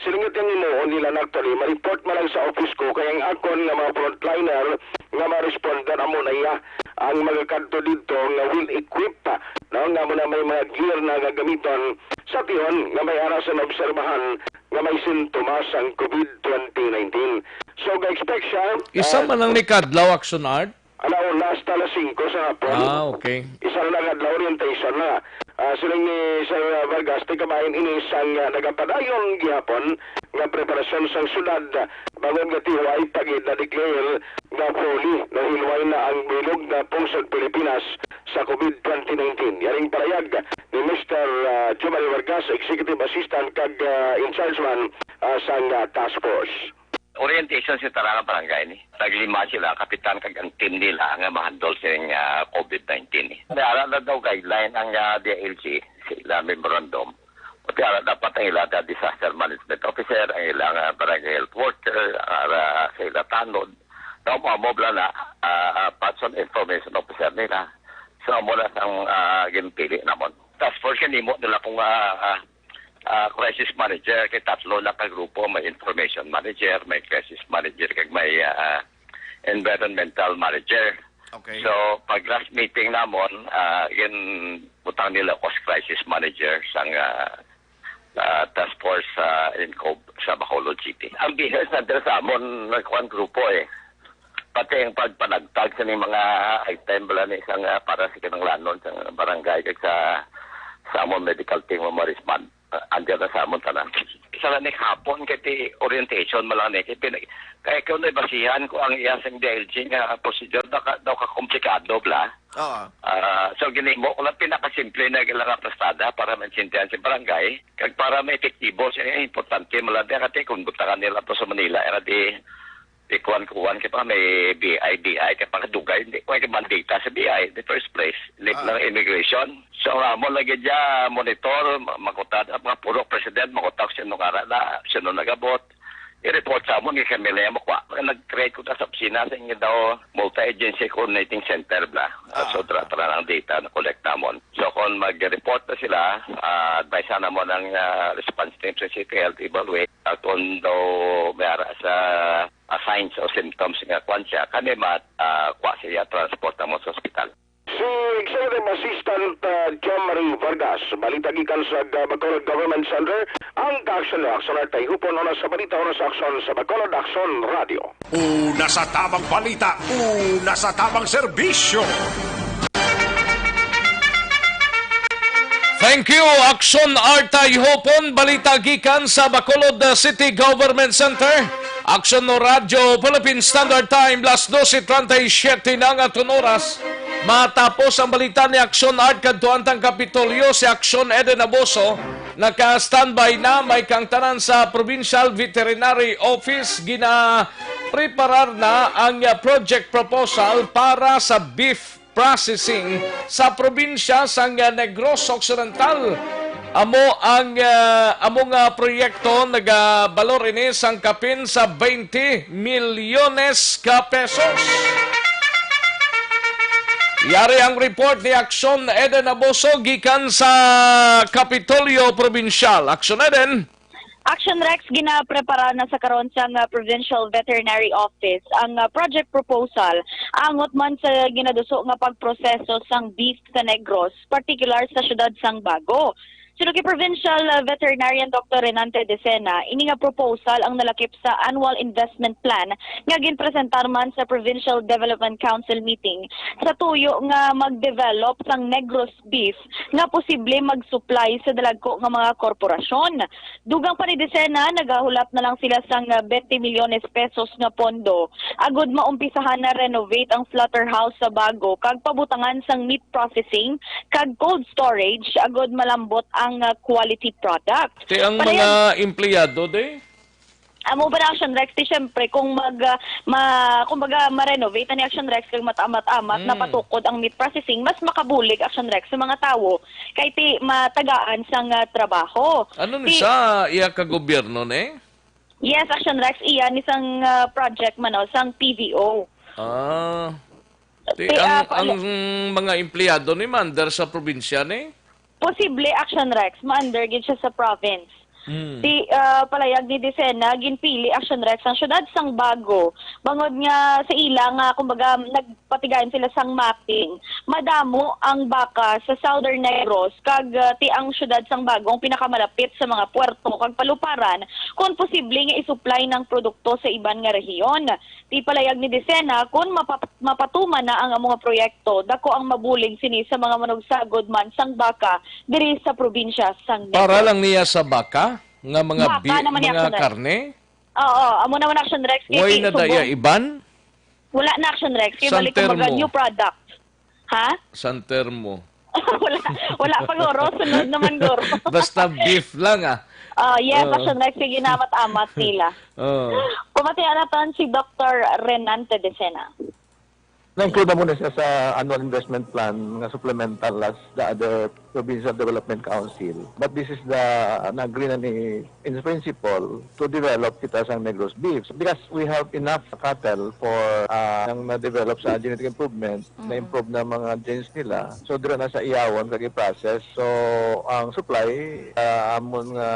siling nga tiyan nimo, o nila na actually, ma-report man lang sa office ko, kay ang akon nga mga frontliner nga ma-responder amo na iya ang magakadto dito nga well equipped, no, nga mo na may mga gear na gagamiton sa tihon nga may ara sa naobserbahan nga may sintomas ang COVID twenty nineteen. So, ga-expect siya, Isa ah, man ang nikadlaw, Action Art? Ala una hasta alas singko sa hapon. Ah, okay. Isa na lang adlaw orientation na. Ah, siling ni Sir Vargas, ti kabahin ini sang, ah, nagapadayon gihapon nga preparasyon sang syudad, ah, bangod nga tiway pa gid na-declare nga fully nahilway na ang bilog nga pungsod Pilipinas sa COVID twenty nineteen. Yaring parayag ni Mister, ah, Jomari Vargas, Executive Assistant kag, ah, in charge man, ah, sang, ah, task force. Orientation sa tanan nga barangay ni. Naglima sila, kapitan kag ang team nila nga ma-handle sining, ah, COVID nineteen ni. May ara na daw guideline ang, ah, D I L G sa ila memorandum. Pati ara dapat ang ila ka disaster management officer, ang ila nga barangay health worker, ang ara sa ila tanod. Daw mo mo bla na, ah, ah, person information officer nila. So, amo na sang, ah, ginpili namon. Task force kanimo nila kung, ah, ah, ah, crisis manager, kay tatlo na ka grupo, may information manager, may crisis manager, kag may, ah, environmental manager. Okay. So, pag last meeting namon, ah, ginbutang nila ko as crisis manager sang, ah, ah, task force sa Incob sa Bacolod City. Ang business center sa amon, nagkuhan grupo eh. Pati ang pagpanagtag sa ning mga item bala ni isang, ah, para sa kinahanglanon sa barangay kag sa, sa amon medical team nga ma-respond. Ah, andiyan na sa amon tanan. Isa na ni hapon kay ti orientation man lang ni kay pinag-, kay kung nabasihan ko ang iya sing D I L G nga procedure, daw ka, daw ka komplikado bla. Oo. Ah, so ginimo ko lang pinakasimple na ilang nga plastada para maintindihan sa barangay kag para maepektibo sa importante man lang di kati kung butangan nila to sa Manila era di Di kuwan-kuwan kay pa may B I, B I kay pa kadugay, hindi ko kay mandate sa B I in the first place. Late Ah. lang immigration. So, amo lagi dya, monitor, ma-, makutad, ang mga puro president, makutad sino nga ara na, sino nagabot. I-report sa amon, kay kami lang makuha. Nag-create ko ta sa opisina sa inyo daw multi-agency coordinating center bla. Ah. So, tra-, tra ng data na collect namon. So, kung mag-report na sila, ah, advise na mo ng, ah, response team sa city health, evaluate. Ah, kung daw may ara sa ah, signs o symptoms nga kwan siya, kani ma-, ah, kuha siya, transport mo sa ospital. Si Executive Assistant, ah, John Marie Vargas, balita gikan sa, ah, Bacolod Government Center, ang Kaaksyon ni Aksyon Artay Hupon, una sa balita, una sa aksyon sa Bacolod Aksyon Radio. Una sa tabang balita, una sa tabang serbisyo. Thank you, Action Art Ihopon. Balita gikan sa Bacolod, uh, City Government Center. Action no Radyo Philippine Standard Time, las doce treinta y siete na nga aton oras. Matapos ang balita ni Action Art kadto ang Kapitolyo, si Action Eden Aboso naka-standby na. May kang tanan sa Provincial Veterinary Office, ginapreparar na ang, uh, project proposal para sa beef processing sa probinsya sang Negros Occidental. Amo ang, ah, amo nga proyekto nagabalor ini sang kapin sa twenty milyones ka pesos. Yari ang report ni Action Eden Aboso gikan sa Kapitolyo Probinsyal. Action Eden. Action Rex, ginaprepara na sa karon sang, ah, Provincial Veterinary Office ang, ah, project proposal angot man sa ginaduso nga pagproseso sang beef sa Negros, partikular sa siyudad sang Bago. Suno kay Provincial, ah, Veterinarian Doctor Renante Decena, ini nga proposal ang nalakip sa annual investment plan nga ginpresentar man sa Provincial Development Council meeting sa tuyo nga mag-develop sang Negros beef nga posible mag-supply sa dalagko nga mga korporasyon. Dugang pa ni Decena, nagahulat na lang sila sang twenty milyones pesos nga pondo agud maumpisahan na renovate ang slaughterhouse sa Bago kag pabutangan sang meat processing kag cold storage agud malambot ang, ah, quality product. Ti ang Palayan- mga empleyado, de? Amo ba na, Action Rex? Ti, syempre, kung mag, ah, ma-, kumbaga, ma-renovate na ni Action Rex kag matamat-amat Mm. napatukod ang meat processing, mas makabulig, Action Rex, sa mga tawo kay ti matagaan sang, ah, trabaho. Ano ni Ti sa iya ka gobyerno, ne? Yes, Action Rex, iya ni sang, ah, project man, no, sang P V O. Ah. Ti Ti, ang, ah, ang pala- mga empleyado ni man, der sa probinsya, ne? Posible, Action Rex, ma-under gid siya sa province. Hmm. Ti, ah, palayag ni Decena, ginpili, Action Rex, ang siyudad sang Bago bangod nga sa ila nga, kumbaga, nagpatigayon sila sang mapping. Madamo ang baka sa Southern Negros kag, ah, ti ang siyudad sang Bago ang pinakamalapit sa mga puerto kag paluparan kon posible nga isuplay ng produkto sa iban nga rehiyon. Ti palayag ni Decena, kon mapa-, mapatuman na ang amo nga proyekto, dako ang mabulig sini sa mga manugsagod man sang baka diri sa probinsya sang Negros. Para lang niya sa baka nga mga Baka bi-, naman ni mga Action Rex. karne? Oo, amo naman, Action Rex. Kay Way ti na daya subong iban? Wala na, Action Rex. Kay San balik, kumbaga, Telmo. new product. Ha? San Telmo. Wala, wala pa, guro. Sunod naman, guro. Basta beef lang, ah. Ah, yes, Oh. Action Rex, sige na, amat-amat nila. Oh. Pamatian naton si Doctor Renante Decena. Na-include na muna siya sa annual investment plan nga supplemental as the other provincial development council. But this is the, na-agree na ni in principle, to develop kita sang Negros beef. Because we have enough cattle for, ah, ang na-develop sa genetic improvement, Mm. na-improve na mga genes nila. So, dira na sa iyawon kag i-process. So, ang supply, ah, amon nga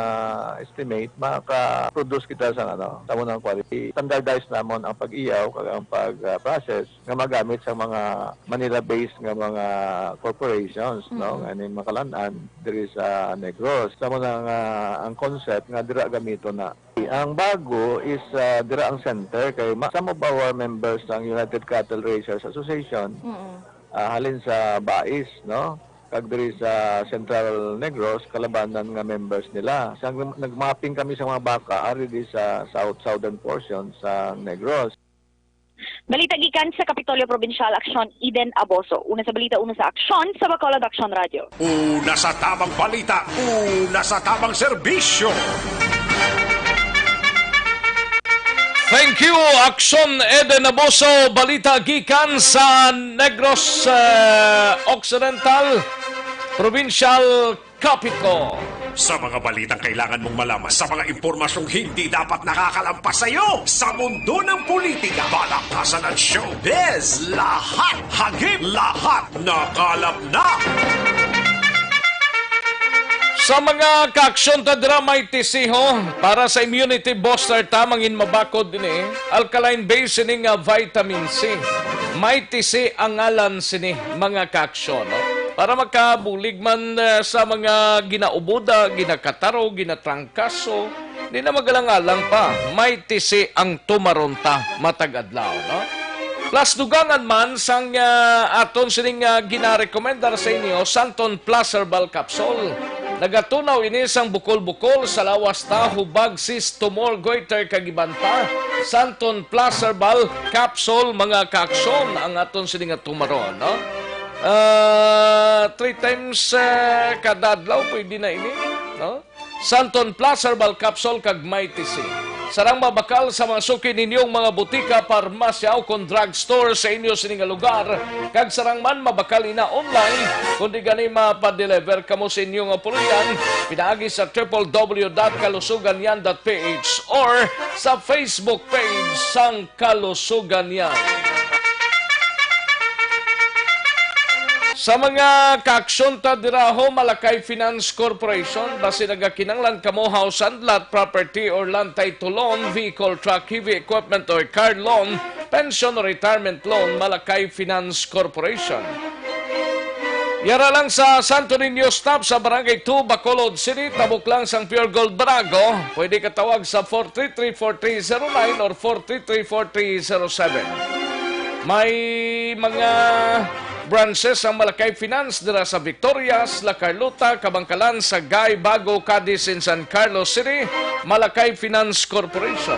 estimate, maka-produce kita sa, ano, sa amon nga quality. Standardize namon ang pag-iyaw kag ang pag, ah, process nga magamit sa mga Manila-based nga mga corporations, no, Mm. nga ni makalan-an diri sa Negros. Sa mo na nga ang concept nga dira gamito na. Ang Bago is, ah, dira ang center kay ma-, some of our members sang United Cattle Raisers Association, Mm. ah, halin sa Bais, no? Kag diri sa Central Negros, kalabanan nga members nila. Sa nag-mapping kami sa mga baka, ari di sa south, southern portion sa Negros. Balita gikan sa Kapitolyo Probinsyal, Aksyon, Eden Aboso. Una sa balita, una sa aksyon, sa Bacolod Aksyon Radio. Una sa tabang balita, una sa tabang serbisyo. Thank you, Aksyon, Eden Aboso. Balita gikan sa Negros, eh, Occidental, Provincial Capital. Sa mga balitang kailangan mong malaman, sa mga impormasyong hindi dapat nakakalampas sa iyo, sa mundo ng politika, balakasan at showbiz, lahat, hagip, lahat, nakalap na. Sa mga kaaksyon ta dira, may tisiho para sa immunity booster ta, mangin mabakod ini. Alkaline base ini nga vitamin C. May tisi ang ngalan sini, mga kaaksyon, no? Para makabulig man, eh, sa mga ginauboda, ginakataro, ginatrangkaso, di na magalang-alang pa. May tisi ang tumaron ta matag adlaw, no? Plus, dugangan man sang, ah, aton sining, ah, ginarekomendar sa inyo, Santon Plus Herbal Capsule. Nagatunaw ini sang bukol-bukol sa lawas ta, hubag, cyst, tumor, goiter, kag iban pa. Santon Plus Herbal Capsule, mga kaaksyon, ang aton sining nga tumaron, no? Ah, three times, ah, kada adlaw, pwede na ini, no? Santon Plus Herbal Capsule kag Mighty C. Sarang mabakal sa mga suki ninyong mga butika, parmasya, o kon drugstore sa inyo sini nga lugar, kag sarang man mabakal ina online, kundi gani mapadeliver kamo sa inyo nga puloy-an pinaagi sa triple W dot kalusuganyan dot P H or sa Facebook page sang Kalusuganyan. Sa mga kaaksyon ta dira ho, Malakay Finance Corporation, basi nagakinanglan kamo house and lot, property or land title loan, vehicle, truck, heavy equipment or car loan, pension or retirement loan, Malakay Finance Corporation. Yara lang sa Santo Niño Stop sa Barangay two, Bacolod City, tabok lang sang Pure Gold Barago. Pwede ka tawag sa four three three, four three zero nine or four three three, four three zero seven. May mga branches ang Malakay Finance dira sa Victorias, La Carlota, Kabankalan, Sagay, Bago, Cadiz, and San Carlos City, Malakay Finance Corporation.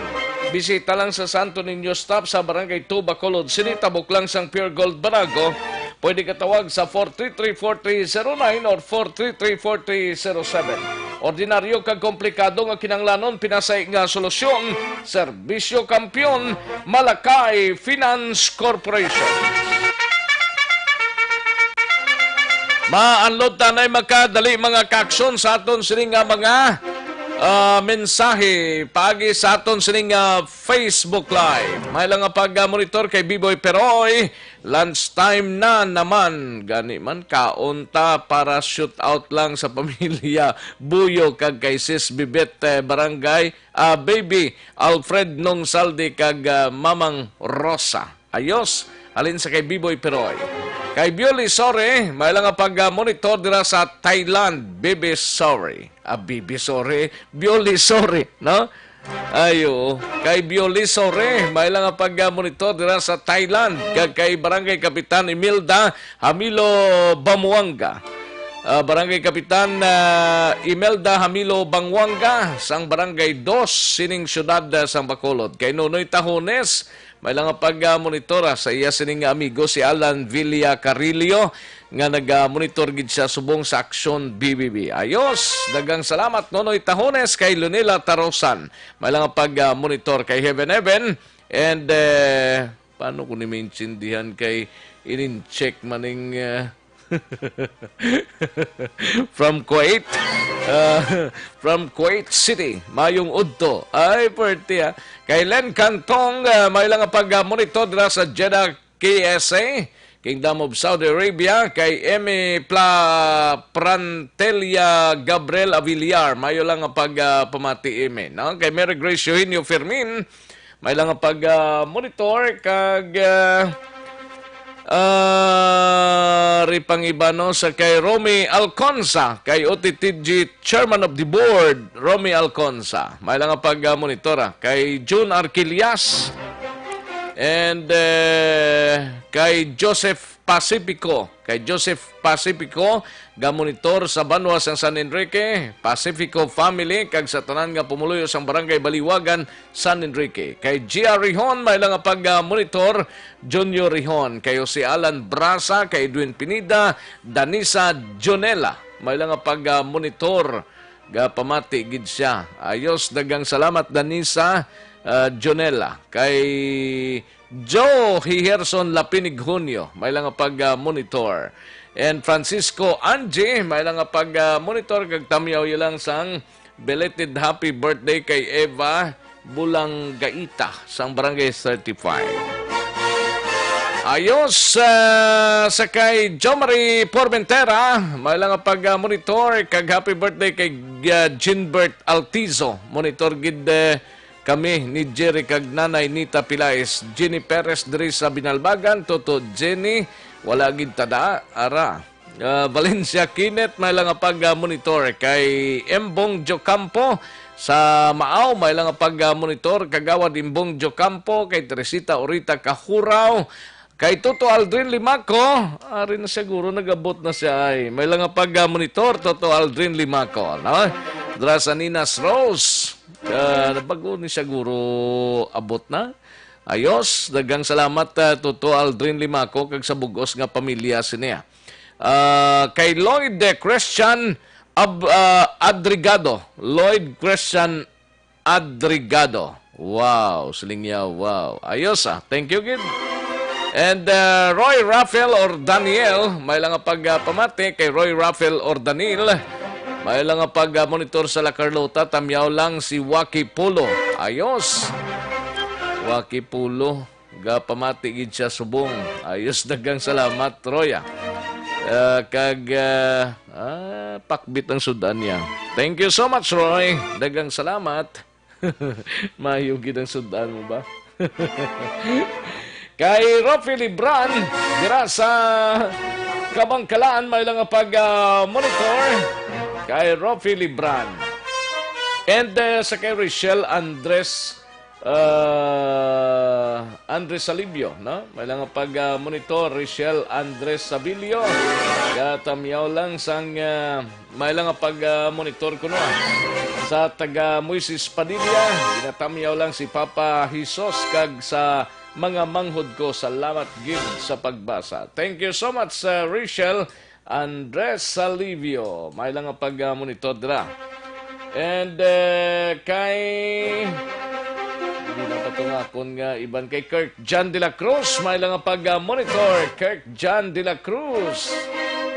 Bisita lang sa Santo Niño Stop sa Barangay two, Bacolod City, tabok lang sang Pure Gold Barago. Pwede ka tawag sa four three three, four three zero nine or four three three, four three zero seven. Ordinaryo kag komplikado nga kinahanglanon, pinasay nga solusyon, serbisyo kampiyon, Malakay Finance Corporation. Maanlod tanay makadali, mga kaaksyon, sa aton sini nga mga, ah, mensahe paagi sa aton sini nga Facebook Live. May lang nga pag-monitor kay Biboy Peroy. Lunch time na naman. Gani man, kaon ta para shoot out lang sa pamilya Buyo kag kay Sis Bibet, eh, Barangay, ah, Baby Alfred Nong Saldi kag, ah, Mamang Rosa. Ayos, halin sa kay Biboy Peroy. Kay Bioli, sorry, may lang nga pag-monitor dira sa Thailand. Bibi, sorry. Ah, Bibi, sorry. Bioli, sorry, no? Ay, oo. Kay Bioli, sorry, may lang nga pag-monitor dira sa Thailand. Kag kay Barangay Kapitan Imelda Hamilo Bamuanga. Ah, Barangay Kapitan, ah, Imelda Hamilo Bamuanga, sang Barangay Dos, sining siyudad, ah, sang Bacolod. Kay Nonoy Tahones, may lang nga pag-monitor, ah, sa iya sining amigo si Alan Villa Carillo, nga nag-monitor gid siya subong sa Aksyon B B B. Ayos, daghang salamat, Nonoy Tahones, kay Lunila Tarosan. May lang nga pag-monitor kay Heaven Heaven. And, eh, paano ko ni maintindihan kay inin-check maning, eh, from Kuwait? Ah, from Kuwait City. Mayong udto. Ay, pwerte, ah. Kay Len Cantong, ah, may lang nga pag-monitor dira sa Jeddah, K S A, Kingdom of Saudi Arabia, kay Emmy Pla-, Prantelia Gabriel Avillar. Mayo lang nga pag, ah, pamati, Emmy, no? Kay Mary Grace Eugenio Fermin, may lang nga pag, ah, monitor kag, ah, ah, ri pang iba, no, sa kay Romy Alconza, kay O T T G Chairman of the Board, Romy Alconza. May lang nga pag, ah, monitor, ah. Kay June Arquillas and, eh, kay Joseph Pacifico. Kay Joseph Pacifico, ga-monitor sa banwa sang San Enrique, Pacifico family, kag sa tanan nga pumuluyo sang Barangay Baliwagan, San Enrique. Kay G R Rihon, may lang nga pag, ah, monitor, Junior Rihon. Kay Jose Alan Brasa, kay Edwin Pineda, Danisa Jonela, may lang nga pag, ah, monitor. Gapamati gid siya. Ayos, daghang salamat, Danisa, ah, Jonela. Kay Joe Hiherson Lapinig Junio, may lang nga pag, ah, monitor. And Francisco Angie, may lang nga pag, ah, monitor kag tamyaw lang sang belated happy birthday kay Eva Bulanggaita sang Barangay thirty-five. Ayos, ah, sa kay Jomari Formentera, may lang nga pag, ah, monitor kag happy birthday kay, ah, Ginbert Altizo. Monitor gid, eh, kami ni Jerry kag Nanay Nita Pilais, Jenny Perez diri sa Binalbagan, Toto Jenny, wala gid tada, ara. Ah, Valencia Kenneth, may lang nga pag, ah, monitor kay Embong Jocampo, Sa Maaw, may lang pag-monitor, Kagawad Imbong Jocampo, kay Teresita Orita Kahuraw, kay Toto Aldrin Limaco, ari na siguro nag-abot na siya ay. May lang pag-monitor, Toto Aldrin Limaco, no? Dra sa Ninas Rose, ah, bago ni siguro abot na. Ayos, daghang salamat, ah, Toto Aldrin Limaco, kag sa bugos nga pamilya siniya. Ah, kay Lloyd, eh, Christian Ab-, ah, Adrigado. Lloyd Christian Adrigado. Wow, siling niya, wow. Ayos, ah. Thank you, gid. And, ah, Roy Rafael or Daniel, may lang pag, ah, pamati kay Roy Rafael or Daniel. May lang pag, ah, monitor sa La Carlota, tamyaw lang si Waki Pulo. Ayos. Waki Pulo, gapamati gid siya subong. Ayos, daghang salamat, Roy, ah. Ah, kag, ah, ah, pakbit ang sudan niya. Thank you so much, Roy. Daghang salamat. Mayo gid ang sudan mo ba? Kay Rofi Libran, dira sa Kabangkalan, may lang pag, ah, monitor. Kay Rofi Libran. And, uh, sa kay Richelle Andres, uh, Andres Salibio, no? May lang pag, ah, monitor, Richelle Andres Sabilio. Katamyaw lang sang, ah, may lang pag, ah, monitor kuno, ah. Sa taga Moises Padilla, ginatamyaw lang si Papa Jesus kag sa mga manghod ko. Salamat gid sa pagbasa. Thank you so much, uh, Richelle Andres Salivio. May lang nga pag, ah, monitor dira. And, eh, kay, hindi na pa to nga akon nga iban kay Kirk John de la Cruz. May lang nga pag, ah, monitor, Kirk John de la Cruz.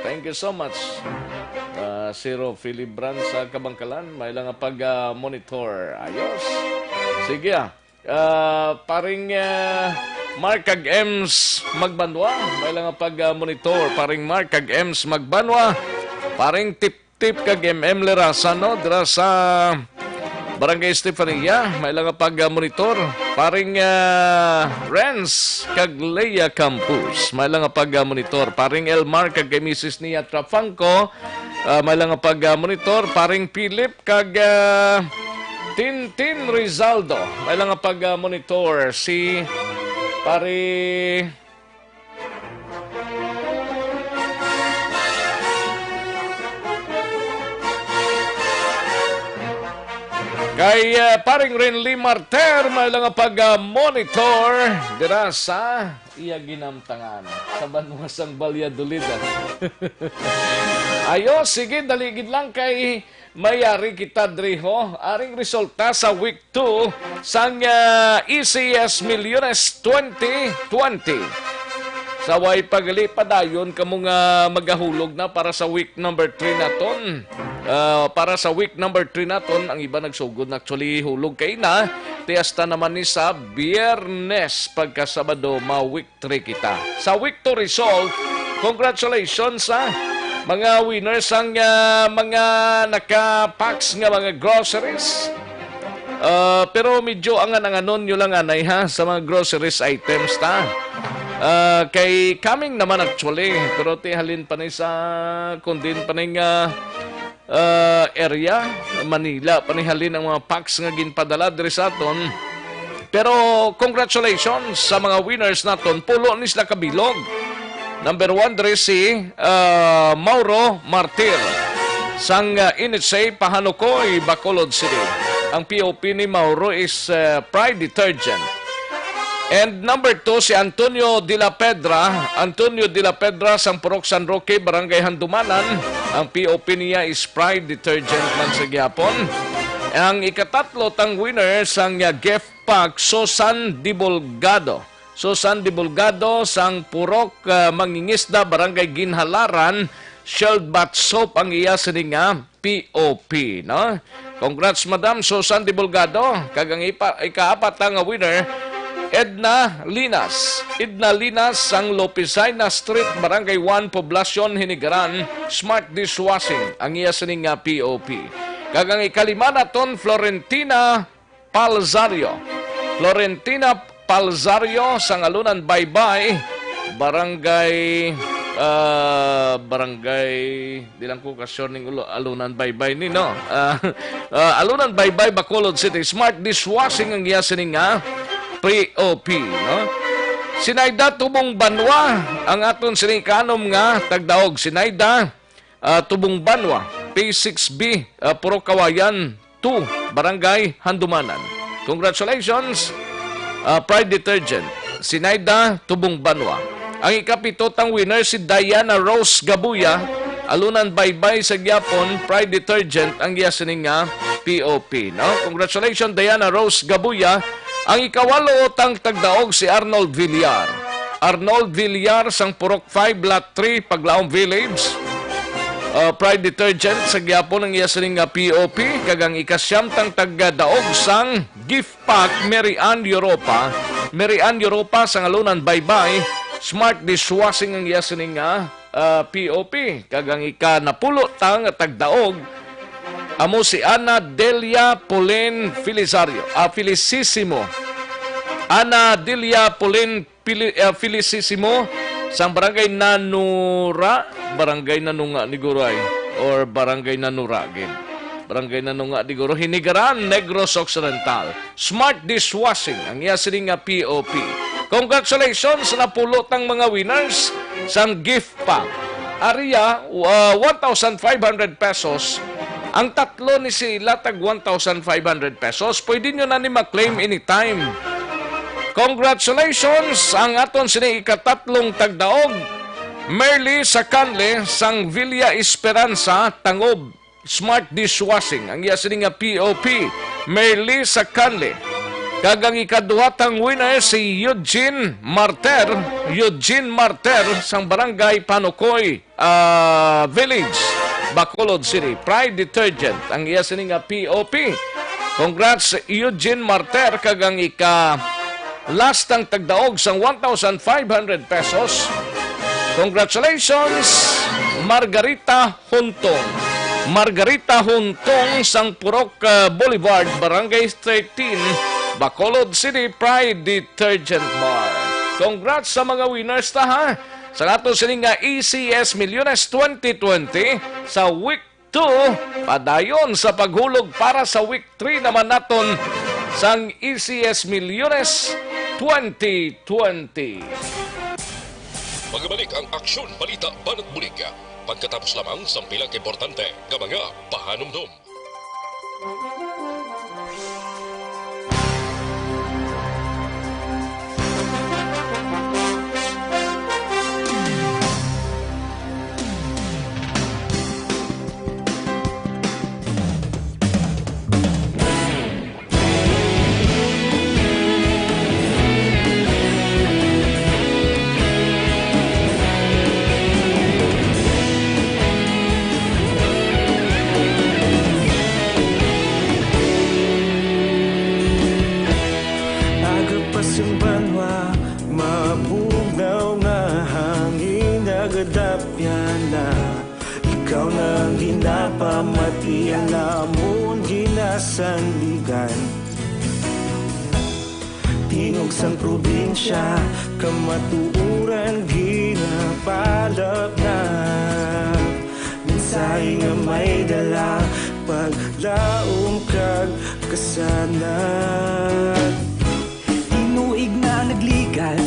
Thank you so much. Ah, si Ro Philibran sa Kabangkalan, may lang nga pag, ah, monitor. Ayos. Sige, ah. Ah, paring, ah, Mark kag Ems Magbanwa, may lang nga pag, ah, monitor. Paring Mark kag Ems Magbanwa, paring Tip Tip kag M M Lerasan, no? Dira sa Barangay Estefania, may lang nga pag, ah, monitor. Paring, ah, Renz kag Leia Campos, may lang nga pag, ah, monitor. Paring Elmar kag kay misis niya Trafangco, ah, may lang nga pag, ah, monitor. Paring Philip kag, ah, Tintin Rizaldo, may lang nga pag, ah, monitor. Si Pare Kay, ah, paring Renly Marter, may lang nga pag, ah, monitor dira sa iya ginamtangan sa banwa sang Valladolid, ah. Ayo, sige, dali gid lang kay mayari kita diri, ho. Aring resulta sa week two sang, ah, E C S Milyones twenty twenty. Sa way pagali padayon kamo nga magahulog na para sa week number three naton. Ah, para sa week number three naton, ang iba nagsugod na actually hulog kay na. Ti hasta naman ni sa Biyernes pagka Sabado, ma-week three kita. Sa week two result, congratulations sa mga winners ang, ah, mga naka-packs nga mga groceries. Ah, pero medyo angan-anganon nyo lang anay ha sa mga groceries items ta. Ah, kay coming naman actually, pero ti halin pa ni sa kundin pa ni nga ah, area, Manila, panihalin ang mga packs nga ginpadala diri sa aton. Pero congratulations sa mga winners naton, pulo ni sila kabilog. Number one diri si, ah, Mauro Martir sang, ah, N H A Pahanukoy, Bacolod City. Ang P O P ni Mauro is, ah, Pride Detergent. And number two, si Antonio de la Pedra. Antonio de la Pedra, sang Purok San Roque, Barangay Handumanan. Ang P O P niya is Pride Detergent man sa gihapon. Ang ikatatlo tang winner sang, ah, gift pack, Susan Dibulgado. Susan Dibulgado, sang Purok, ah, Mangingisda, Barangay Ginhalaran, Shield Bath Soap ang iya sini nga P O P, no? Congrats, Madam Susan Dibulgado. Kag ang ipa-, ikaapat na nga winner, Edna Linas. Edna Linas, sang Lopezina Street, Barangay one, Poblacion, Hinigaran, Smart Dishwashing ang iya sini nga P O P. Kag ang ikalima naton, Florentina Palzario. Florentina Palzario, sang Alunan Baybay, Barangay ah, barangay, di lang ko ka-sure ning ulo, Alunan Baybay ni, no? Ah, ah, Alunan Baybay, Bacolod City. Smart dishwashing ang iya sini nga P O P, no? Sinaida Tubong Banwa ang aton sini kanom nga tagdaog. Sinaida, ah, Tubong Banwa, P six B, ah, Purok Kawayan two, Barangay Handumanan. Congratulations, ah, Pride Detergent, Sinaida Tubong Banwa. Ang ikapito tang winner si Diana Rose Gabuya, Alunan Baybay sa Gyapon, Pride Detergent ang iya sini nga P O P, no? Congratulations, Diana Rose Gabuya. Ang ikawalo tang tagdaog si Arnold Villar. Arnold Villar sang Purok five, Lot three, Paglaom Village. Uh, Pride Detergent sa Gyapon ang iya sining nga P O P, kag ang ikasyam tang tagdaog sang gift pack, Mary Ann Europa. Mary Ann Europa sang Alunan Baybay, Smart Dishwashing ang iya sining nga, uh, P O P, kag ang ikanapulo ta nga tagdaog amo si Ana Delia Pauline Felisario, ah, Felicissimo. Ana Delia Pauline Pili-, ah, Felicissimo sang Barangay Nanura, Barangay Nanunga ni Guray, or Barangay Nanura gid. Barangay Nanunga ni Guro, Hinigaran, Negros Occidental. Smart dishwashing ang iya sini nga P O P. Congratulations sa napulo tang mga winners sang gift pack. Aria, uh, one thousand five hundred pesos. Ang tatlo ni sila tag one thousand five hundred pesos. Pwede nyo na ni ma-claim anytime. Congratulations ang aton sini ikatatlong tagdaog, Merly Sacanle sang Villa Esperanza, Tangob. Smart dishwashing ang iya sini nga P O P, Merly Sacanle. Kag ang ikaduha tang winner si Eugene Marter, Eugene Marter sang Barangay Panukoy, ah, Village, Bacolod City. Pride Detergent ang iya sini nga P O P. Congrats, Eugene Marter, kag ang ika last ang tagdaog sang one thousand five hundred pesos. Congratulations, Margarita Huntong. Margarita Huntong sang Purok, ah, Boulevard, Barangay thirteen, Bacolod City, Pride Detergent Mart. Congrats sa mga winners ta, ha. Sa ato sini nga E C S Milyones twenty twenty sa week two, padayon sa paghulog para sa week three naman naton sang E C S Milyones twenty twenty. Magbalik ang Aksyon Balita Banat Bulig pagkatapos lamang sang pila ka importante nga mga pahanumdom. Agapas ang banwa, mabugnaw nga hangin nagadapyan na. Ikaw na ang ginapamatian namon ginasandigan. Tingog sang probinsya, kamatuoran ginapalapnap. Mensahe nga may dala, paglaom kag kasanag. Tinuig na nagligan,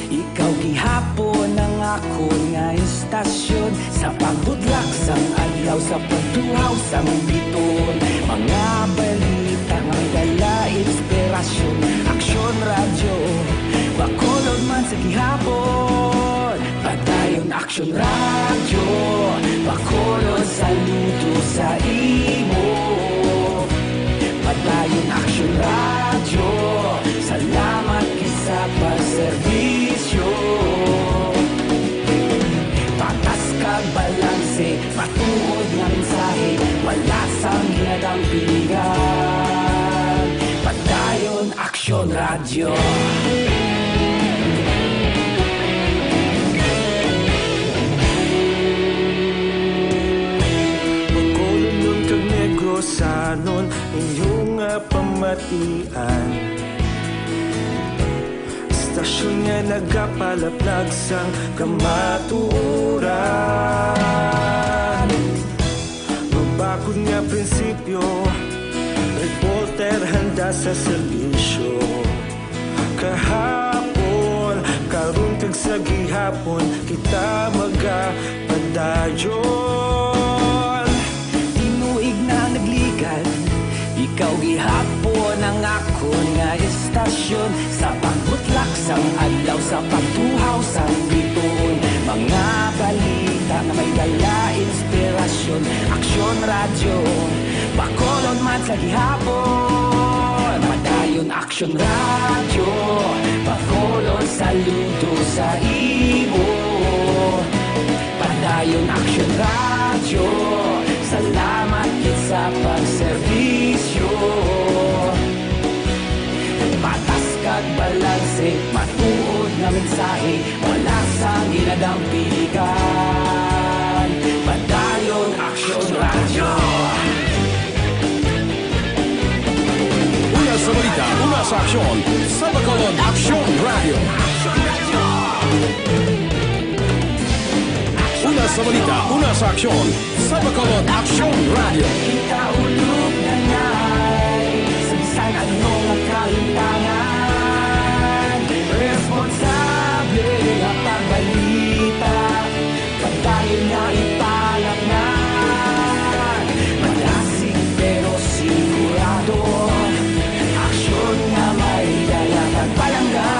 ikaw gihapon ang akon nga istasyon. Sa paghudlak sang adlaw, sa pagtuhaw sang biton, mga balita nga dala inspirasyon. Aksyon Radyo, Bacolod man sa gihapon. Padayon Aksyon Radyo, Bacolod, saludo sa imo. Padayon Aksyon Radyo, salamat gid sa pagserbisyo. Patas kag balanse, matuod nga mensahe, wala sang ginadampingan. Padayon Aksyon Radyo. Bacolodnon kag Negrosanon, inyo nga pamatian. Istasyon nga nagapalaplag sang kamatuoran. sa serbisyo. Kahapon, karon, kag sa gihapon, kita magapadayon. Tinuig na nagligad, ikaw gihapon ang akon nga estasyon. Sa pagbutlak sang adlaw, sa pagtuhaw sang bituon, mga balita nga may dala inspirasyon. Aksyon Radyo, Bacolod man sa gihapon. Padayon Aksyon Radyo, Bacolod, saludo sa imo. Padayon Aksyon Radyo, salamat gid sa pagserbisyo. Patas kag balanse, matuod nga mensahe, wala sang ginadampigan. Padayon Aksyon Radyo. Una sa balita, una sa aksyon, sa Bacolod Aksyon Radyo. Una sa balita, una sa aksyon, sa Bacolod Aksyon Radyo. Kita ulog na ngay, sa bisan ano nga kalimtangan, responsable nga pagbalita, padayon nga ipalatnan. Madasig pero sigurado, aksyon nga may dala kag palangga.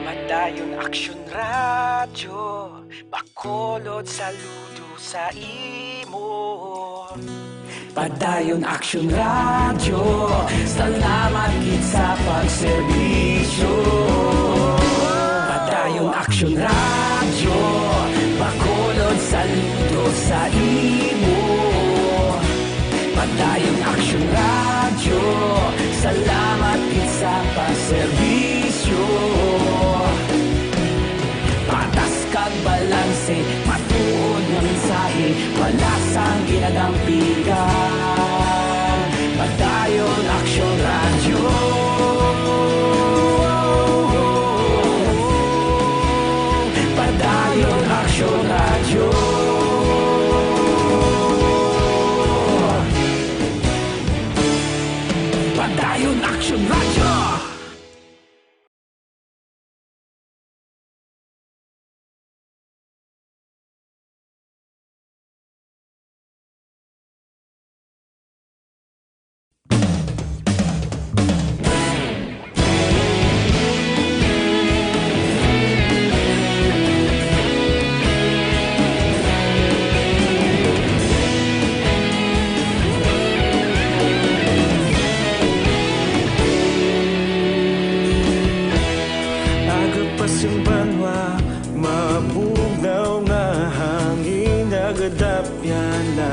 Padayon Aksyon Radyo, Bacolod, saludo sa imo. Padayon Aksyon Radyo, salamat gid sa pagserbisyo. Padayon Aksyon Radyo, Bacolod, saludo sa imo. Padayon Aksyon Radyo, salamat gid sa pagserbisyo. Patas kag balanse, matuod nga mensahe, wala sang ginadampigan. Padayon Aksyon Radyo. Padayon Aksyon Radyo. Padayon Aksyon Radyo. Aga pa sing banwa, mabugnaw nga hangin, nagadapyan na.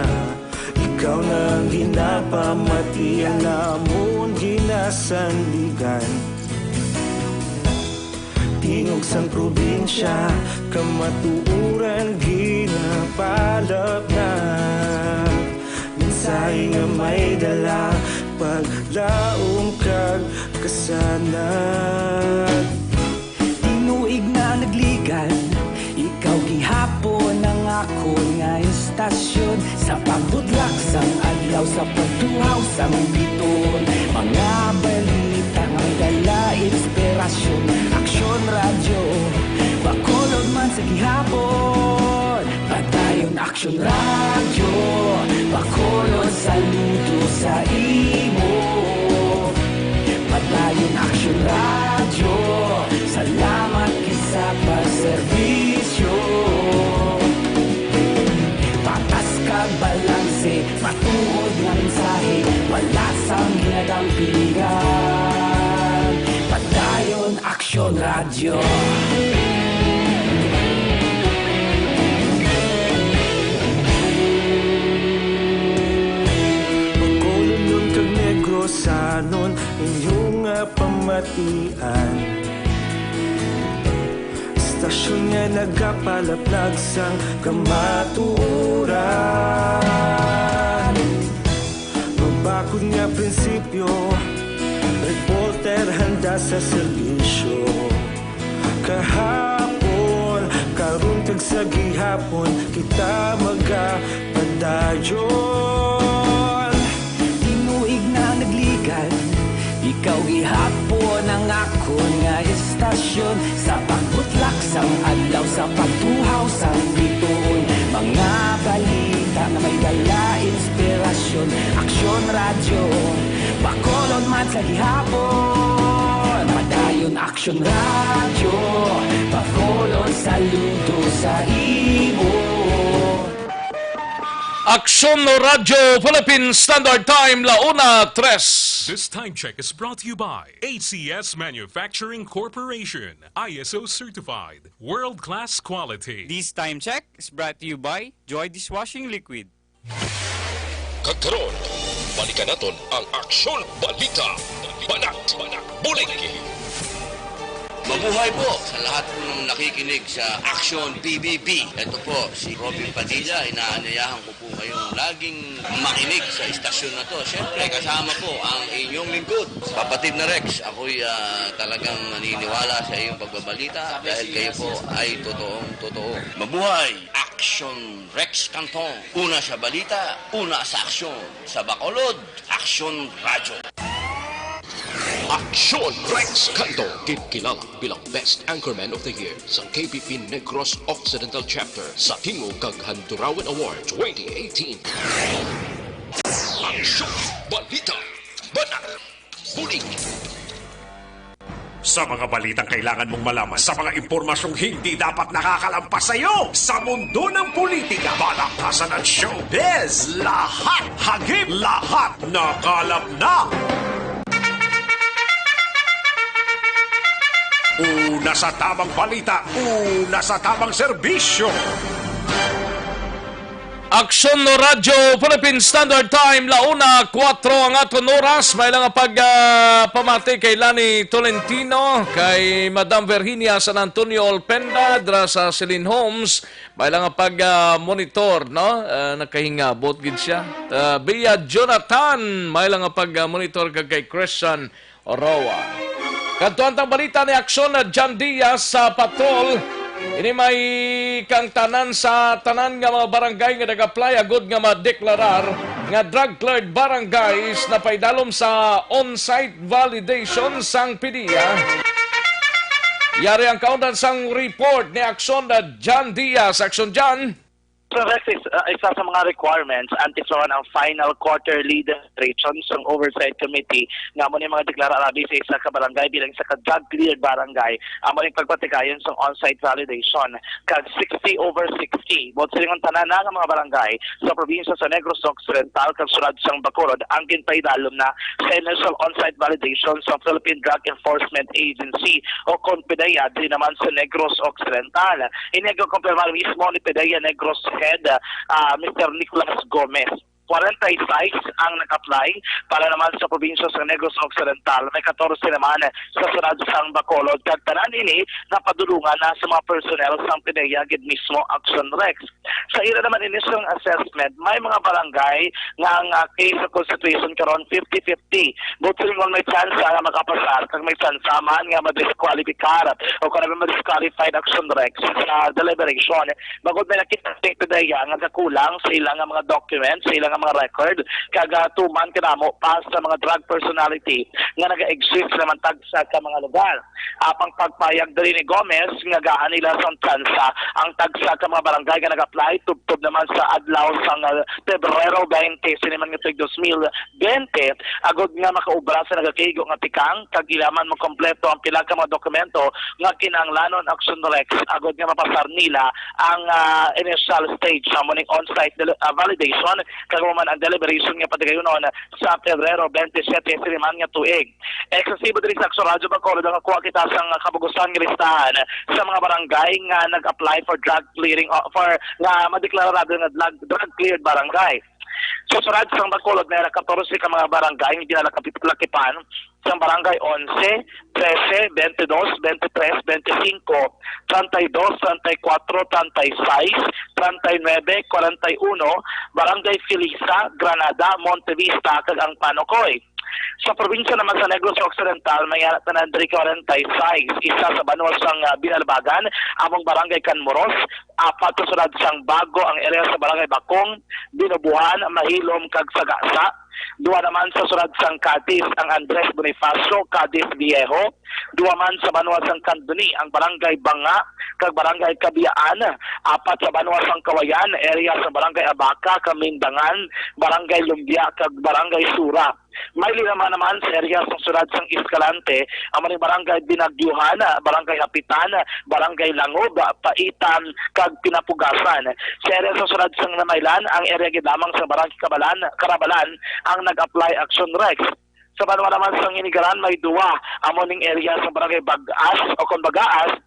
Ikaw na ang ginapamati, ang amon ginasandigan. Tingog sang probinsya, kamatuoran ginapalapnap. Mensahe nga may dala, paglaom kag kasanag. Tinuig na nagligad, ikaw gihapon ang akon nga estasyon. Sa pagbutlak sang adlaw, sa pagtuhaw sang bituon, mga balita nga may dala inspirasyon. Aksyon Radyo, Bacolod man sa gihapon. Padayon Aksyon Radyo, Bacolod, saludo sa imo. Padayon Aksyon Radyo, salamat gid sa pagserbisyo. Patas kag balanse, matuod nga mensahe, wala sang ginadampigan. Padayon Aksyon Radyo. Bacolodnon kag Negrosanon, inyo nga pamatian. Estasyon nga nagapalaplag sang kamatuoran. Akon nga prinsipyo, reporter handa sa serbisyo. Kahapon, karon kag sa gihapon, kita magapadayon. Tinuig na nagligad, ikaw gihapon ang akon nga istasyon. Sa pagbutlak sang adlaw, sa pagtuhaw sang bituon, mga balita nga may dala inspirasyon. Aksyon Radyo, Bacolod man sa gihapon. Padayon Aksyon Radyo, Bacolod, saludo sa imo. Aksyon Radyo Philippine Standard Time, la una tres. This time check is brought to you by A C S Manufacturing Corporation, I S O certified, world-class quality. This time check is brought to you by Joy Dishwashing Liquid. Kag karon, balikan naton ang Aksyon Balita. Banat, bulig. Mabuhay po sa lahat po ng nakikinig sa Aksyon P B B. Ito po si Robin Padilla. Inaanyayahan ko po kayong laging makinig sa istasyon na to. Siyempre, kasama po ang inyong lingkod, Kapatid na Rex. Ako'y ah, talagang naniniwala sa iyong pagbabalita dahil kayo po ay totoong totoo. Mabuhay! Aksyon Rex Cantong. Una sa balita, una sa aksyon. Sa Bacolod, Aksyon Radyo. Aksyon Rex Canto, ginkilala bilang Best Anchorman of the Year sa K P P Negros Occidental Chapter sa Tingog kag Handurawan Award twenty eighteen. Aksyon, balita, banat, bulig. Sa mga balitang kailangan mong malaman, sa mga impormasyong hindi dapat nakakalampas sa iyo, sa mundo ng politika, balaktasan at showbiz, lahat hagip, lahat nakalap na. Una sa tamang balita, una sa tamang serbisyo. Aksyon no Radyo Philippine Standard Time, la una kuwatro ang aton oras. May lang pag ah, pamati kay Lani Tolentino, kay Madam Virginia San Antonio Olpenda, dra sa Celine Homes. May lang pag ah, monitor, no? Ah, nakahingabot gid siya. Ah, Bia Jonathan, may lang pag ah, monitor kag kay Christian Roa. Kadto ang tang balita ni Aksyon na John Diaz sa Patrol. Ini may kang tanan sa tanan nga mga barangay nga nag-apply agud nga madeklarar nga drug cleared barangays na paidalom sa on-site validation sang PDEA. Yari ang kaundan sang report ni Aksyon na John Diaz. Aksyon, John. Sa Rex, is- uh, isa sa mga requirements, antes pa man ang final quarterly deliberation sang Oversight Committee, nga amo ni mga deklara abi sa isa ka barangay bilang isa ka drug cleared barangay, amo ni pagpatigayon sang on-site validation kag sixty over sixty. Buot silingon, tanan na nga mga barangay sa probinsya sa Negros Occidental kag syudad sang Bacolod ang ginpaidalom na sa initial on-site validation sa Philippine Drug Enforcement Agency o kon PDEA diri naman sa Negros Occidental. Ini ang gikumpirmar mismo ni PDEA Negros Head, ah, Mister Nicolas Gomez. Kwarenta y seis ang nag-apply para naman sa probinsya sa Negros Occidental, may katorse naman sa syudad sang Bacolod, kag tanan ini napadulungan na sa mga personnel sang PDEA gid mismo, Aksyon Rex. Sa ila naman initial assessment, may mga barangay nga ang ah, case of concentration karon fifty fifty. Buot silingon, may tsansa nga makapasar kag may tsansa man nga madiskwalipikar o kon ano, madisqualified, Aksyon Rex, sa deliberation. Bangod may nakita sa PDEA nga gakulang sa ila nga mga documents, sa ila nga mga record, kag ah, tuman kanamo pa sa mga drug personality nga naga-exist naman tagsa ka mga lugar. Apang pagpayag diri ni Gomez nga gaan nila sang tsansa ang tagsa ka mga barangay nga nag-apply tubtob naman sa adlaw sang ah, Pebrero twenty sini man nga tuig dos mil bente, agud nga makaobra sa nagakaigo nga tikang kag ila man makompleto ang pila ka mga dokumento nga kinahanglanon, Aksyon Rex, agud nga mapasar nila ang ah, initial stage sa amo ning on-site del- ah, validation kag amo man ang deliberation nga patigayunon sa Pebrero twenty-seven sini man nga tuig. Eksesibo diri sa Aksyon Radyo Bacolod ang nakuha kita sang kabugusan nga listahan sa mga barangay nga nag-apply for drug clearing, uh, for nga madeklarado nga drug, drug cleared barangay. Sa sulod sang Bacolod, may katorse ka mga barangay nga ginalakipan sang Barangay Onse, Trese, Bente Dos, Bente Tres, Bente Singko, Treinta y Dos, Treinta y Cuatro, Treinta y Seis, Treinta y Nueve, Cuarenta y Uno, Barangay Felisa, Granada, Monte Vista, kag ang Panocoy. Sa probinsya naman sa Negros Occidental, may ara tanan diri ka kwarenta y seis, isa sa banwa sang, ah, Binalbagan, among Barangay Canmoros, apat sa sulod sang Bago ang area sa Barangay Bacong, Binubuhan, Mahilom, kag Sagasa. Duha naman sa sulod sang Cadiz ang Andres Bonifacio, Cadiz Viejo. Duha man sa banwa sang Candoni ang Barangay Banga kag Barangay Kabiaan. Apat sa banwa sang Kawayan, area sa Barangay Abaca, Kamindangan, Barangay Lumbia, kag Barangay Sura. May lima naman sa area sang sulod sang Escalante, amo ni Barangay Binagyuhan, Barangay Hapitan, Barangay Langob, Paitan, kag Pinapugasan. Sa area sa sulod sang Namaylan, ang area gid lamang sa Barangay Kabalan, Karabalan ang nag-apply Action Rex. Sa banwa naman sang Hinigaran, may duwa, amo ning area sa Barangay Bagas o kon Bagaas,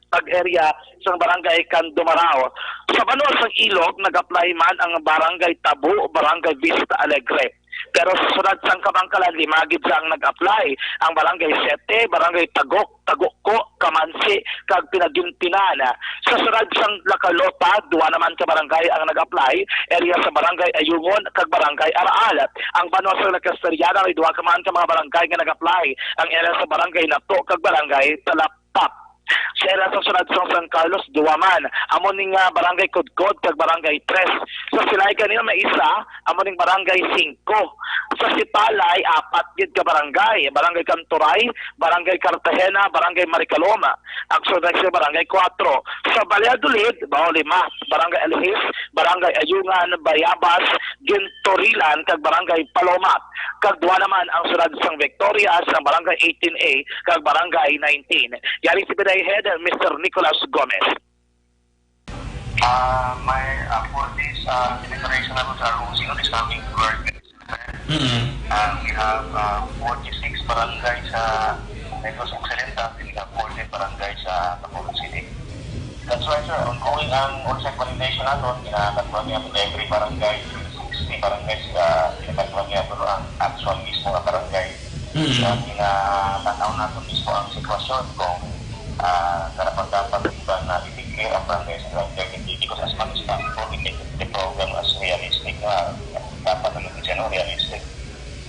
kag area sang Barangay Candumarao. Sa banwa sang Ilog, nag-apply man ang Barangay Tabo, Barangay Vista Alegre. Pero sa sulod sang Kabankalan, lima gid sa ang nag-apply, ang Barangay Sete, Barangay Tagok, Tagoko, Kamansi, kag Pinagintinan. Sa sulod sang Lacalota, duha naman ka barangay ang nag-apply, area sa Barangay Ayungon kag Barangay Araal. Ang banwa sa La Castellana, may duha ka man ka mga barangay nga nag-apply, ang area sa Barangay Nato kag Barangay Talaptap. Sa area sa sulod sang San Carlos, duha man, amo ning, ah, Barangay Kudkod kag Barangay Tres. Sa Silay kanina may isa, amo ning Barangay Singko. Sa Sipalay, apat gid ka barangay, Barangay Kanturay, Barangay Cartagena, Barangay Maricaloma, Action Rex sa Barangay Kuwatro. Sa Valladolid, mao lima, Barangay Alhis, Barangay Ayungan, Bayabas, Ginturilan, kag Barangay Paloma. Kag duha naman ang sulod sang Victoria, sang Barangay eighteen A, kag Barangay nineteen. Yari si Pinay Head, Mister Nicolas Gomez. Ah, may, ah, for this, ah, celebration naman sa Arusino this coming February twenty-seven. Mm. Ah, we have, ah, forty-six barangay sa Negros Occidental, and we have forty barangay sa Bacolod City. That's why, sir, ongoing ang on-site validation naton, ginakatuan niya every barangay, sixty barangays, ah, ginakatuan niya, pero ang actual mismo nga barangay, Mm. sa ginatanaw naton mismo ang sitwasyon kung, ah, karapat-dapat ba na i-declare ang barangay as flood guarantee, because as much as possible, we take the program as realistic, nga dapat na naging realistic.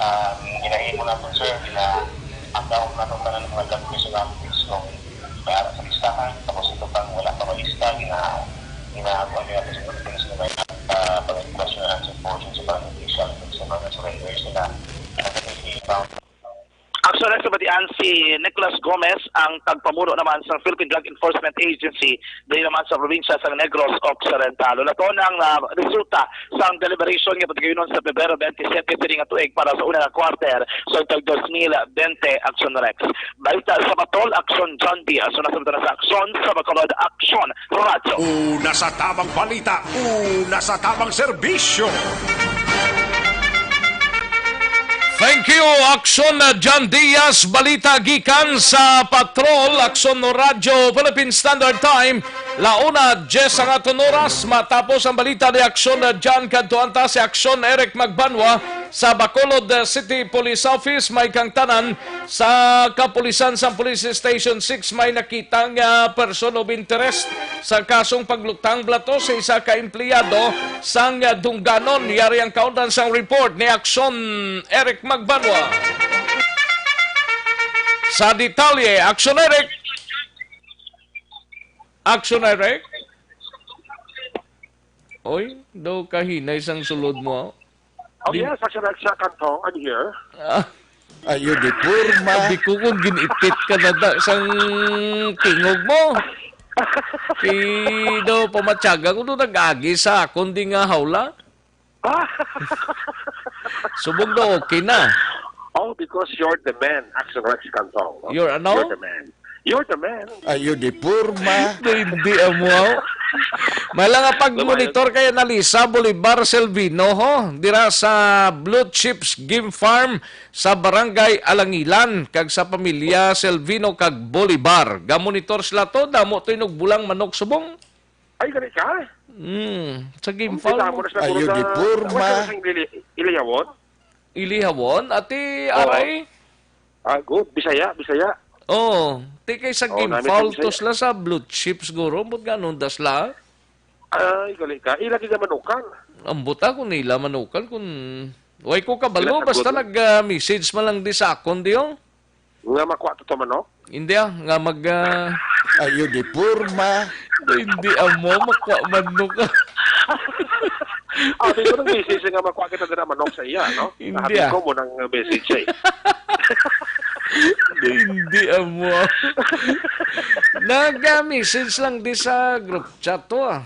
Um, ginahimo naton, sir, gina-account naton tanan ang mga God personalities kung may ara sa listahan, tapos ito pang wala pa malista, gina-, gina-, ano naton sa Philippines na may, ah, pag-question and answer portion sa mga official, sa mga surrenders nila. At the same time, Actually, sa batian si Nicolas Gomez, ang tagpamuno naman sa Philippine Drug Enforcement Agency, diri naman sa probinsya sa Negros Occidental. Ulaton ang, ah, resulta sang deliberation nga pagtagayunon sa Pebrero twenty-seven sini nga tuig para sa una nga quarter sa tag dos mil twenty Action Rex. Balita sa Batol, Action John Diaz. Una sa Batol sa Action, sa Bacolod, Action Radyo. Una sa tamang balita, una sa tamang serbisyo. Thank you, Action John Diaz. Balita gikan sa Patrol, Action Radyo, Philippine Standard Time. Launa, diyes ang aton oras. Matapos ang balita ni Action John, kadtuan ta si Action Eric Magbanwa sa Bacolod City Police Office. May kang tanan sa kapulisan sa Police Station six may nakita nga person of interest sa kasong paglutang plato sa isa ka empleyado sang Dungganon. Yari ang kaundan sang report ni Action Eric Magbanwa. Sa detalye, Action Eric. Action Eric. Oy, daw kahinay sang sulod mo. Oh, Di- yes, Action Eric sa Cantong, I'm here. Ah, Ayo di porma. Abi ko kung gin-ipit ka na da sang tingog mo. Kay daw pamatyaga ko daw nag-agi sa akon di nga hawla. Subong daw okay na. Oh, because you're the man, Action Rex Cantong. You're ano? You're the man. You're the man. Ayo di porma. Na hindi amo. May lang nga pag-monitor kay Analisa Bolivar Selvino, ho, dira sa Blue Chips Game Farm sa Barangay Alangilan, kag sa pamilya Selvino kag Bolivar. Gamonitor sila to, damo to inugbulang manok subong. Ay, gani ka? Hmm, sa game foul. Kita mo na sa Ayo, guro sa, di porma. Wala sa Ili-, Ilihawon? Ilihawon? Ati, Oo. Aray? Ah, good. Bisaya, Bisaya. Oh, ti kay sa Oo, game nami sa foul to Bisaya. Sila sa blue chips, guro. Ambot nga nung dasla? Ay, gali ka. Ila gid manukan. Ambot ako nila manukan kung way ko kabalo, Ila sa basta good. Nag-message man lang di sa akon, di, oh. Nga makuha to, to manok? Hindi, ah, nga mag, ah, Ayo di porma. Hindi amo, makuha manok, ah. Ah, di ko nag-message nga makuha kita dira manok sa iya, no? Hindi, Nahabi ah. Ko mo nang message siya, eh. Hindi amo, ah. Nag-message lang di sa group chat to, ah.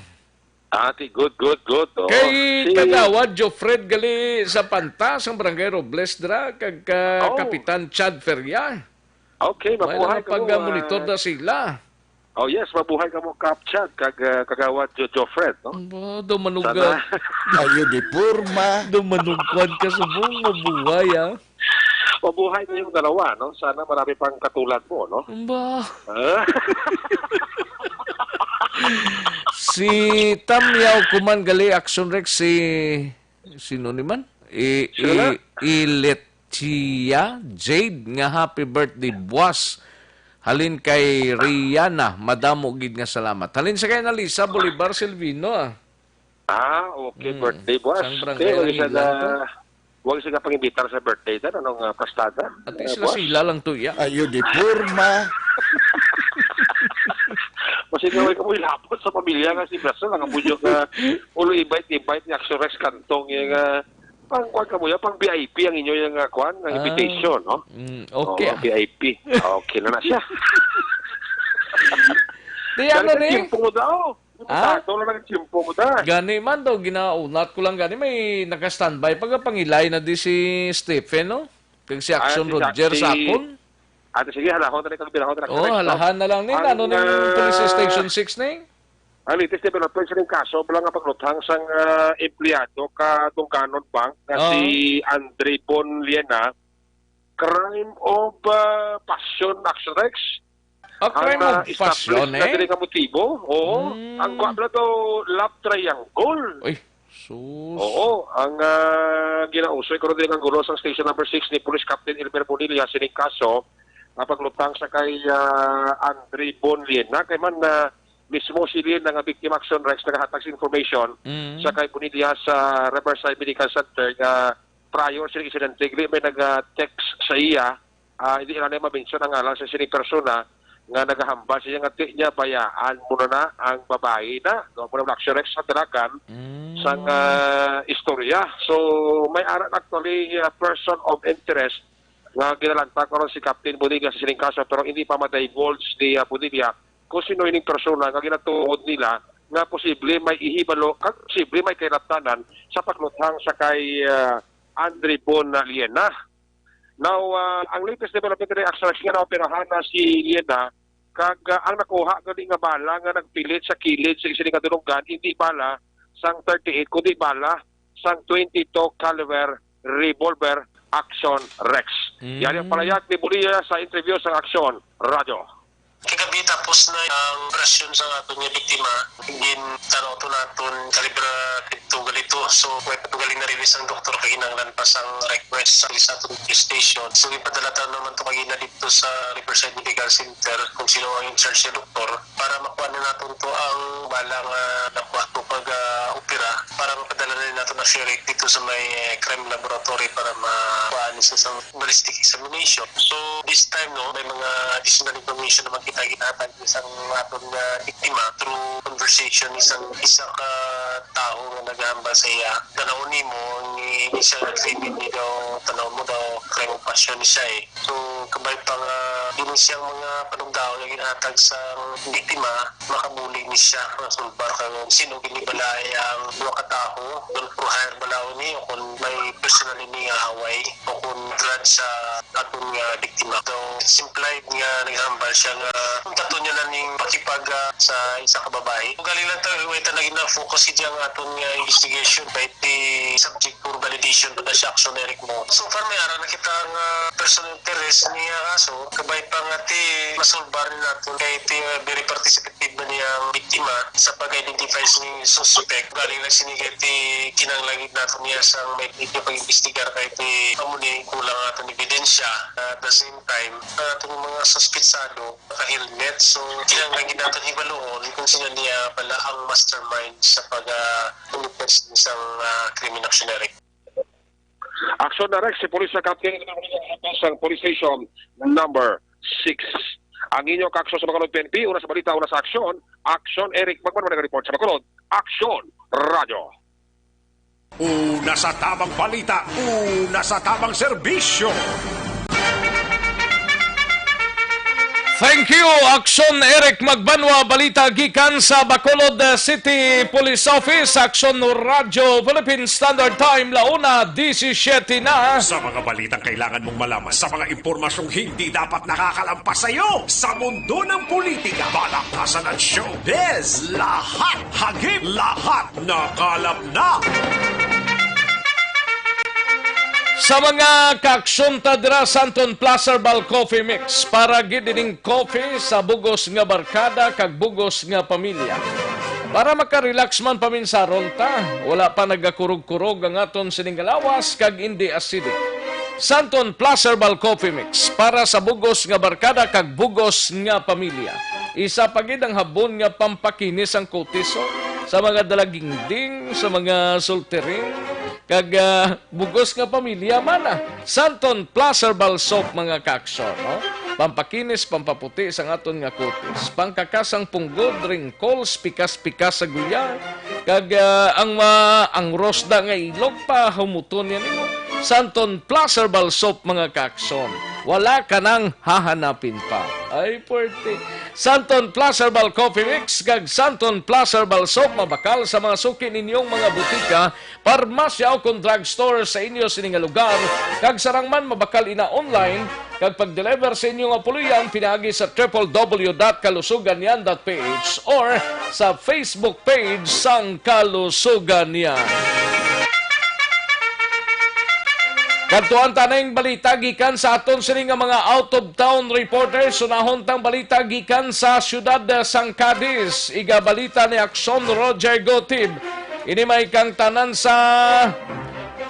Ah, ti-, good, good, good. Oo. Kay Si Kagawad Jofred gali sa Panta, sang Barangay Robles dira, kag ka Oh. Kapitan Chad Feria. Okay, May mabuhay lang ka mo, pag-monitor ah. Na sila. Oh, yes, mabuhay ka mo, Kap Chad, kag, ah, Kagawad Jo-, Jofred, no? Ba, daw manuga. Sana. Ayo di porma. Daw manugkwan ka subong, mabuhay, ah. Mabuhay kayong dalawa, no? Sana marami pang katulad mo, no? Ba? Ah? Si Tamyaw Kuman gali, Action Rex, si, sino ni man? I, Sino na? I, Ilechia Jade nga happy birthday, buwas. Halin kay Rihanna, madamo gid nga salamat. Halin sa kay Analisa Bolivar Silvino, ah. Ah, okay, Hmm. birthday, boss. Sang Okay, barangay wag lang siya idlan na, to. Wag siya ka pangimbitar sa birthday, dan, anong, ah, pastada? At Eh, least boss? Sila lang to, iya. Ayo di porma. Kasi nga, way ka mo ilapot sa pamilya nga si Braso, nga buyo ka, ulo invite, invite ni Action Rex Cantong, yung, ah, pang, kwan ka mo yan, pang V I P ang inyo yung, ah, kwan, ang Ah. Invitation, no? Mm, okay, Oo, ah. V I P. Okay na na siya. Di Dali ano ka ni? Tiempo mo daw. Ah? Diputado lang ang tiyempo mo, da. Gani man daw, ginaunat ko lang gani, may naka-standby. Pagkapangilay na di si Stephen, no? Kag si Ah, Action si Sa-, Roger si sa akon. Ate, sige, halahon na rin, kalbirahon na rin. Oh, halahan na lang ni. Ang, Ano ning ah, police station six ni? Ang latest development sa ning kaso, wala nga pagluthang sang, ah, empleyado ka Dungganon Bank nga Oh. si Andre Bon Liena, crime of, ah, passion, Action Rex. A crime Ang, ah, of passion, established na eh? Diri nga motibo. Oo. Mm. Ang kuwan pala daw, love triangle. Uy, sus. Oo. Ang, ah, ginausoy ko rin ang gulo sa Station Number Six ni Police Captain Elmer Bonilla sining kaso nga paglutang sa kay, ah, Andre Bon Liena. Kay man, ah, mismo si Liena nga biktima, Action Rex, nagahatag sa information Mm. sa kay Bonilla sa Riverside Medical Center nga prior sa insidente, may nag-text sa iya. Ah, hindi na niya ma-mention ang ngalan sa sining persona nga nagahambal siya nga ti niya bayaan mo na na ang babae na. No? Muna Black Rex sa Dalagan Mm. sang, ah, istorya. So, may ara actually, ah, person of interest nga ginalanta karon si Captain Bonilla sa sining kaso, pero hindi pa ma-divulge ni, ah, Bonilla kung sino ining persona nga ginatuod nila nga posible may ihibalo, kag posible may kailabtanan sa pagluthang sa kay, ah, Andre Bon Liena. Now, ah, ang latest development diri, Action Rex, nga naoperahan na si Liena, kag, ah, ang nakuha gani nga bala nga nagpilit sa kilid sa isa ka dulunggan, hindi bala sang thirty-eight, kundi bala sang twenty-two caliber revolver, Action Rex. Mm. Yan ang palayag ni Bonilla sa interview sa Action Radio. Kagabi tapos na ang operasyon sa aton nga biktima. Gintanaw to naton kalibra dito galito. So, may patugaling na release ang doktor kay kinahanglan pa sang request sa sa aton police station. So, ipadala ta naman to kagina dito sa Riverside Medical Center kung sino ang in charge sa doktor para makuha na naton to ang bala nga nakuha to pag, ah, opera para mapadala na nato na Sherry dito sa may, eh, crime laboratory para makuhaan siya sa ballistic examination. So, this time, no, may mga additional information naman kita ginhatag sa aton nga biktima through conversation isang isa ka tawo nga nagahambal sa iya. Tanawon nimo, ni, ni siya nag-claim, hindi daw, tanawon mo daw, crime of passion ni siya, eh. So, kabay pa nga, yun siyang mga panugdaon nga ginhatag sa biktima, makabulig ni siya nga sulbar kung sino gini bala ang duha ka tawo, kung for hire bala ni o kung may personal ini nga away o kung grudge sa aton nga biktima. So, simplified nga naghambal siya nga kung tato niya na ning pakipag, ah, sa isa ka babae. Kung galing lang tayo, wait na gina-focus siya ang aton nga investigation, kay the subject for validation pa na siya, Action Eric mo. So far, may ara na kita nga personal interest niya kaso, kabay pa nga ti masulbar ni naton kay ti, uh, very participative ba niya ang biktima. biktima sa pag-identify sa suspect. Galing lang sini kay ti kinahanglan gid nato niya sang may pag-imbestigar kay ti amo ni kulang aton ebidensya. At the same time, ang aton mga suspetsado naka-helmet. So, kinahanglan gid naton hibaluon kung sino niya pala ang mastermind sa pag, ah, commit sa isang, ah, krimen, aksyon, Eric. Aksyon na, Rex, si Police Captain sa Police Station number six. Ang inyo kaaksyon sa Bacolod P N P, una sa balita, una sa aksyon, Aksyon Eric Magbanwa nag-report sa Bacolod, Aksyon Radyo. Una sa tamang balita, una sa tamang serbisyo. Thank you, Aksyon Eric Magbanwa. Balita gikan sa Bacolod City Police Office, Aksyon Radyo Philippine Standard Time, la una disisiete na. Sa mga balitang kailangan mong malaman, sa mga impormasyong hindi dapat nakakalampas sa iyo, sa mundo ng politika, balakasan at showbiz, lahat hagip, lahat nakalap na. Sa mga kaaksyon ta dira, Santon Plus Herbal Coffee Mix, para gid ining coffee sa bugos nga barkada kag bugos nga pamilya. Para makarelax man paminsaron ta, wala pa nagakurog-kurog ang aton sining nga lawas kag indi acidic. Santon Plus Herbal Coffee Mix, para sa bugos nga barkada kag bugos nga pamilya. Isa pa gid ang habon nga pampakinis ang kutis, oh, sa mga dalagingding, sa mga sultiring, kag, ah, bugos nga pamilya man, ah. Santon Plus Herbal Soap, mga kaaksyon, no? Pampakinis, pampaputi sang aton nga kutis, pangkakas ang punggod, wrinkles, pikas-pikas sa guya, kag, ah, ang ma-, ang rosda nga ilog, pahumuton niya nimo. Santon Plus Herbal Soap, mga kaaksyon, wala ka nang hahanapin pa. Ay, puwerte. Santon Plus Herbal Coffee Mix kag Santon Plus Herbal Soap mabakal sa mga suki ninyong mga butika, parmasya o kon drugstore sa inyo sini nga lugar, kag sarang man mabakal ina online, kag pag-deliver sa inyo nga puloy-an pinaagi sa triple W dot kalusugan niyan dot P H or sa Facebook page sang Kalusugan Niyan. Kadtuan ta ning balita gikan sa aton sini nga mga out-of-town reporters. Unahon tang balita gikan sa siyudad sang Cadiz. Igabalita ni Aksyon Roger Gotib. Ini may kang tanan sa,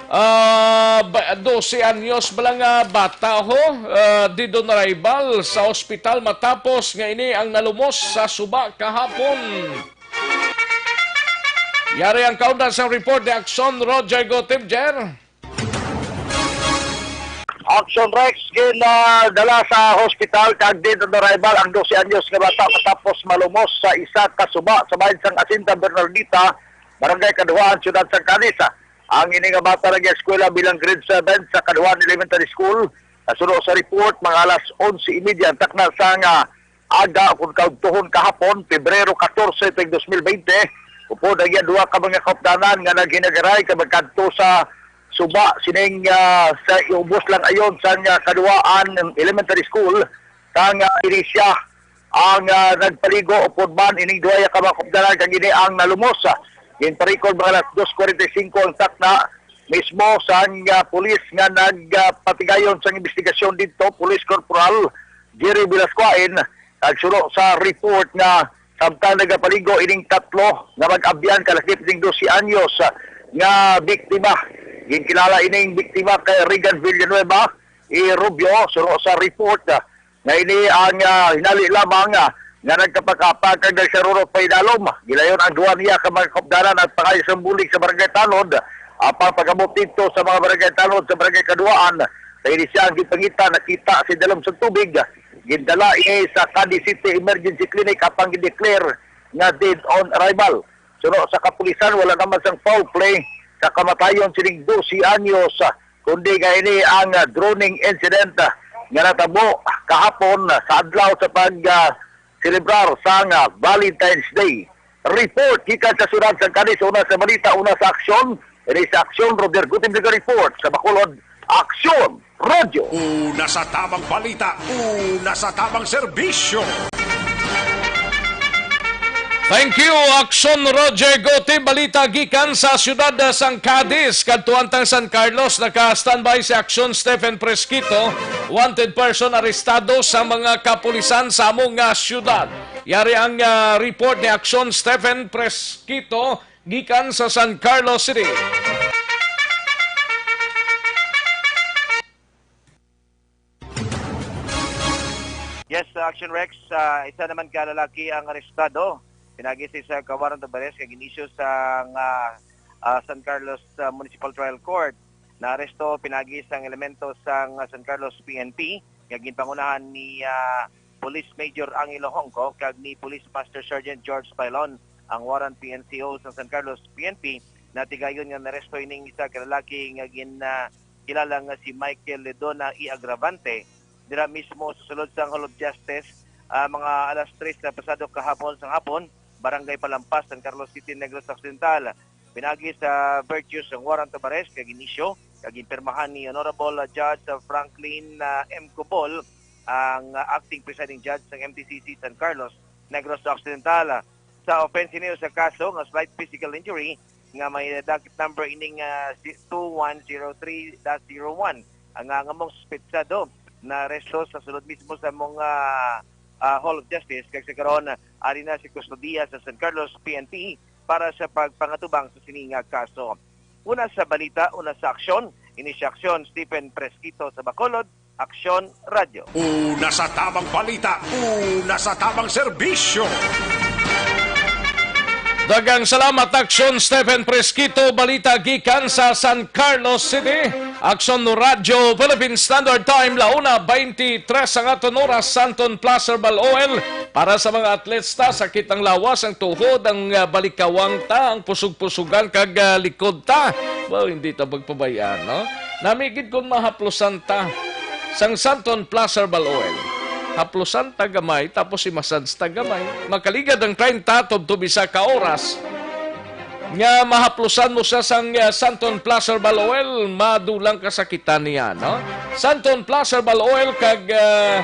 ah, ba-, dose anyos bala nga bata, ho, ah, dead on arrival sa ospital matapos nga ini ang nalumos sa suba kahapon. Yari ang kaundan sang report ni Aksyon Roger Gotib, Jer. Action Rex, ginadala sa hospital kag dead on arrival ang dose anyos nga bata matapos malumos sa isa ka suba sa bahin sang Hacienda Bernardita, Barangay Kaduhaan, Siyudad sang Cadiz. Ang ini nga bata nag-eskwela bilang grade seven sa Kaduhaan Elementary School. Nasuno sa report, mga alas onse y media ang takna sang aga, kon kaudtohon kahapon, Pebrero katorse, tuig dos mil bente, upod ang iya duha ka mga kaupdanan nga naghinagaray kag magkadto sa suba sining, ah, sa ubos lang ayon sang, ah, Kaduhaan Elementary School, kang, ah, ini siya ang, ah, nagpaligo upod man ining duha ka mga kaupdanan kag ini ang nalumos. Ginparikod mga alas dos cuarenta y cinco ang takna mismo sang, ah, pulis nga nag, ah, patigayon sang imbestigasyon didto, Police Corporal Jerry Velasquez, nagsuno sa report nga samtang nagapaligo ining tatlo nga mag-abyan kalakip ning dose anyos, ah, nga biktima, ginkilala ining biktima kay Regan Villanueva y Rubio, suno sa report, ah, nga ini ang, ah, hinali lamang, ah, nga nagkapakapag kag nagsarurot pa idalom. Gilayon ang duha niya ka mga kaupdanan at pangayo sang bulig sa barangay Tanod. Apang pag-abot didto sa mga barangay Tanod sa barangay Kaduhaan, sa ini siya ang gipangita, nakita sa idalom sa tubig. Gindala ini sa Cadiz City Emergency Clinic apang gideclare nga dead on arrival. Suno sa kapulisan, wala naman sang foul play sa kamatayon sining dose anyos, kundi nga ini ang, ah, drowning incident, ah, nga natabo kahapon, ah, sa adlaw sa pag, ah, selebrar sang, ah, Valentine's Day. Report gikan sa siyudad sang Cadiz, una sa balita, una sa aksyon. Ini sa aksyon, Robert Gutim nag-report sa Bacolod. Aksyon! Radyo. Una sa tamang balita, una sa tamang serbisyo. Thank you, Aksyon Roger Gote. Balita gikan sa siyudad sang Cadiz. Kadtuan tang San Carlos, naka-standby si Aksyon Stephen Fresquito. Wanted person arestado sa mga kapulisan sa amo nga siyudad. Yari ang, ah, report ni Aksyon Stephen Presquito gikan sa San Carlos City. Yes, Action Rex, ah, isa naman ka lalaki ang arestado. Pinagi sa isa ka warrant of arrest nga gin-issue sa, ah, ah, San Carlos, ah, Municipal Trial Court. Naaresto pinagi sang elemento sang, ah, San Carlos P N P nga ginpangunahan ni, ah, Police Major Angelo Hongco kag ni Police Master Sergeant George Pailon, ang warrant P N C O sa San Carlos P N P. Natigayon nga naresto ining isa ka lalaki nga gin, ah, kilala nga si Michael Ledona E. Agravante, dira mismo sa sulod sang Hall of Justice, ah, mga alas tres na pasado kahapon sang hapon, Barangay Palampas, San Carlos City, Negros Occidental. Pinagi sa virtue sang warrant of arrest nga gin-issue kag ginpirmahan ni Honorable Judge Franklin, ah, M. Cobol, ang, ah, acting presiding judge sang M T C C San Carlos, Negros Occidental. Sa offense niyo sa kaso nga slight physical injury nga may docket number ining, ah, si-, two one zero three dash zero one, ang, ah, ngamong suspetsado naaresto sa sulod mismo sa among, ah, ah, Hall of Justice, kag sa karon, ari na sa kustodiya sa San Carlos P N P para sa pagpangatubang sa sini nga kaso. Una sa balita, una sa aksyon, ini si Aksyon Stephen Presquito sa Bacolod, Aksyon Radyo. Una sa tamang balita, una sa tamang serbisyo. Daghang salamat, Aksyon Stephen Presquito. Balita gikan sa San Carlos City. Aksyon Radyo Philippine Standard Time, la una veintitrés ang aton oras, Santon Plus Herbal Oil. Para sa mga atleta, sakit ang lawas, ang tuhod, ang, ah, balikawang ta, ang pusog-pusugan, kag, ah, likod ta. Well, hindi ta magpabayaan, no? Nami gid kung mahaplusan ta sang Santon Plus Herbal Oil. Haplusan ta gamay, tapos i-massage ta gamay. Makaligad ang treinta tubtob isa ka oras nga mahaplusan mo siya sang, ah, Santon Plus Herbal Oil, madulang kasakitan niya, no? Santon Plus Herbal Oil kag, ah,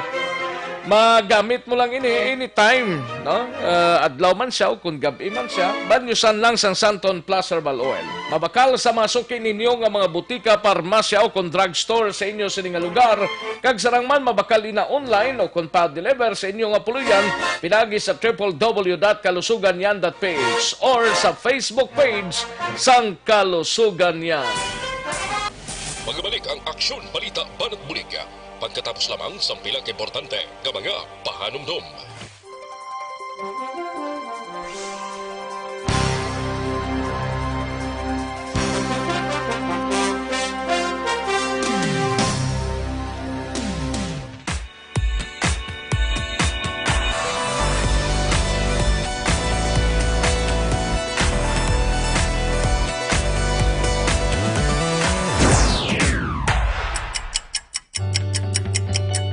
magamit mo lang ini anytime, no? Ah, adlaw man siya o kung gab-i man siya, banyusan lang sang Santon Plus Herbal Oil. Mabakal sa mga suki ninyo nga mga butika, parmasya o kung drugstore sa inyo sini nga lugar, kag sarang man mabakal ina online o kung pa-deliver sa inyo nga puloy-an, pinagi sa triple W dot kalusugan yan dot P H or sa Facebook page sang Kalusugan Yan. Magbalik ang Aksyon, Balita, Banat Bulig pagkatapos lamang sang pila ka importante nga mga pahanumdom.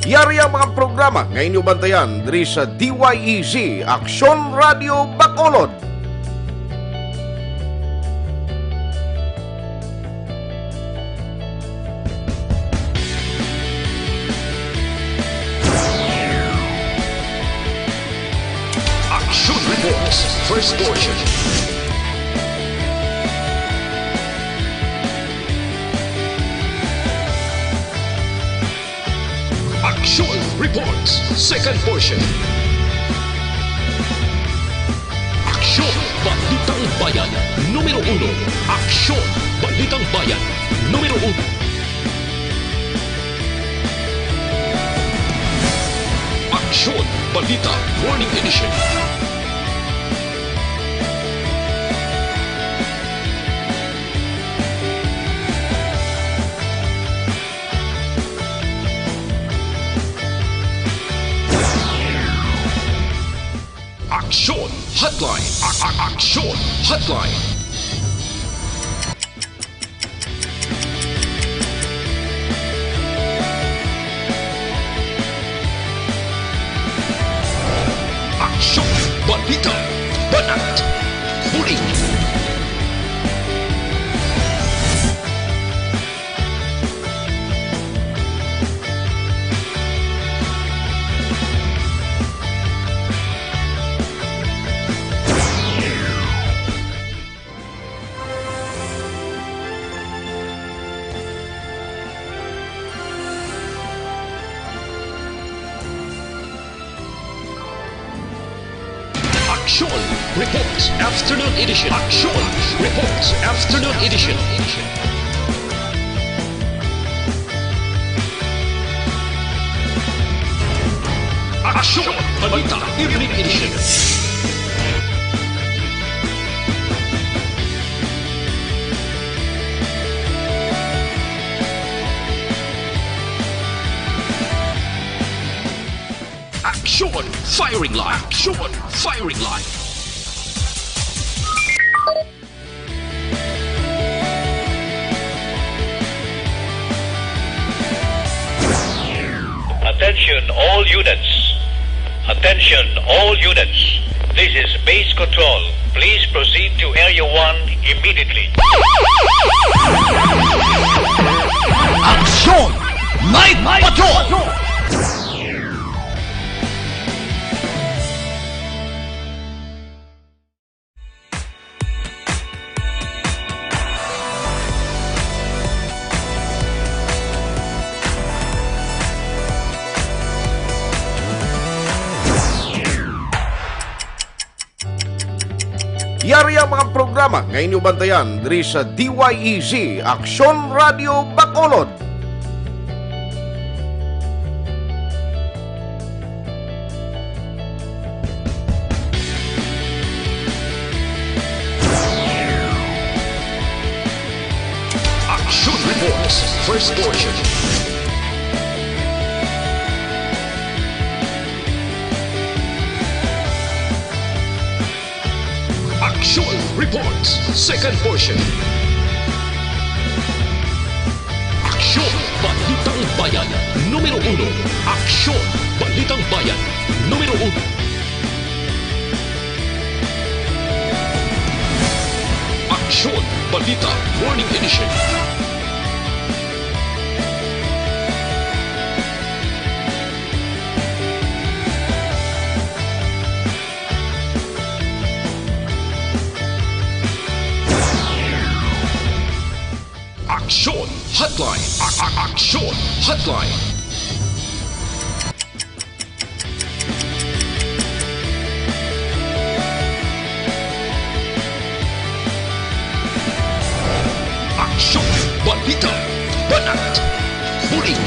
Yari ang mga programa nga inyo bantayan diri sa D Y E Z, Aksyon Radio Bacolod. Action Reports, first portion. Action Reports, second portion. Aksyon, Balitang Bayan, numero uno. Aksyon, Balitang Bayan, numero uno. Aksyon, Balita, Morning Edition. Aksyon Hotline. A-, a-, Aksyon Hotline. Aksyon, balita, banat, bulig. Reports Afternoon Edition. Aksyon Reports Afternoon Edition. Aksyon Balita Evening Edition. Aksyon Firing Line. Aksyon Firing Line. Attention all units. Attention all units. This is base control. Please proceed to Area one immediately. Aksyon! Night Patrol! Yari ang mga programa nga inyo bantayan diri sa D Y E Z Aksyon Radio Bacolod. Action Reports, first portion. Action Reports, second portion. Aksyon, Balitang Bayan, numero uno. Aksyon, Balitang Bayan, numero uno. Aksyon, Balita, Morning Edition. Aksyon Hotline. A- a- Aksyon Hotline. Aksyon, balita, banat, bulig.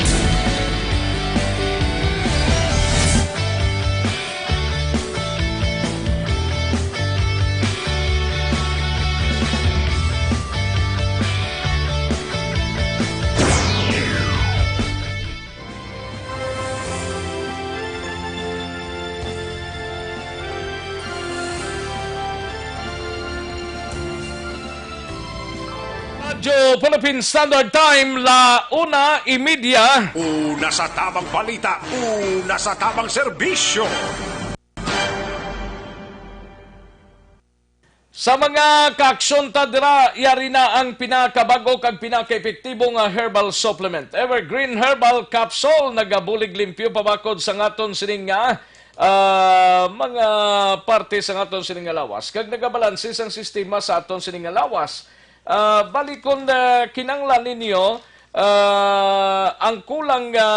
Radyo Philippine Standard Time, la una y media. Una sa tamang balita, una sa tamang serbisyo. Sa mga kaaksyon ta dira, yari na ang pinakabag-o kag pinakaepektibo nga herbal supplement. Evergreen Herbal Capsule nagabulig limpyo pabakod sa ngaton sining nga, ah, mga parte sa ngaton sining nga lawas, kag nagabalanse sang sistema sa aton sining nga lawas. Ah, bali, kon, ah, kinanglan ninyo, ah, ang kulang nga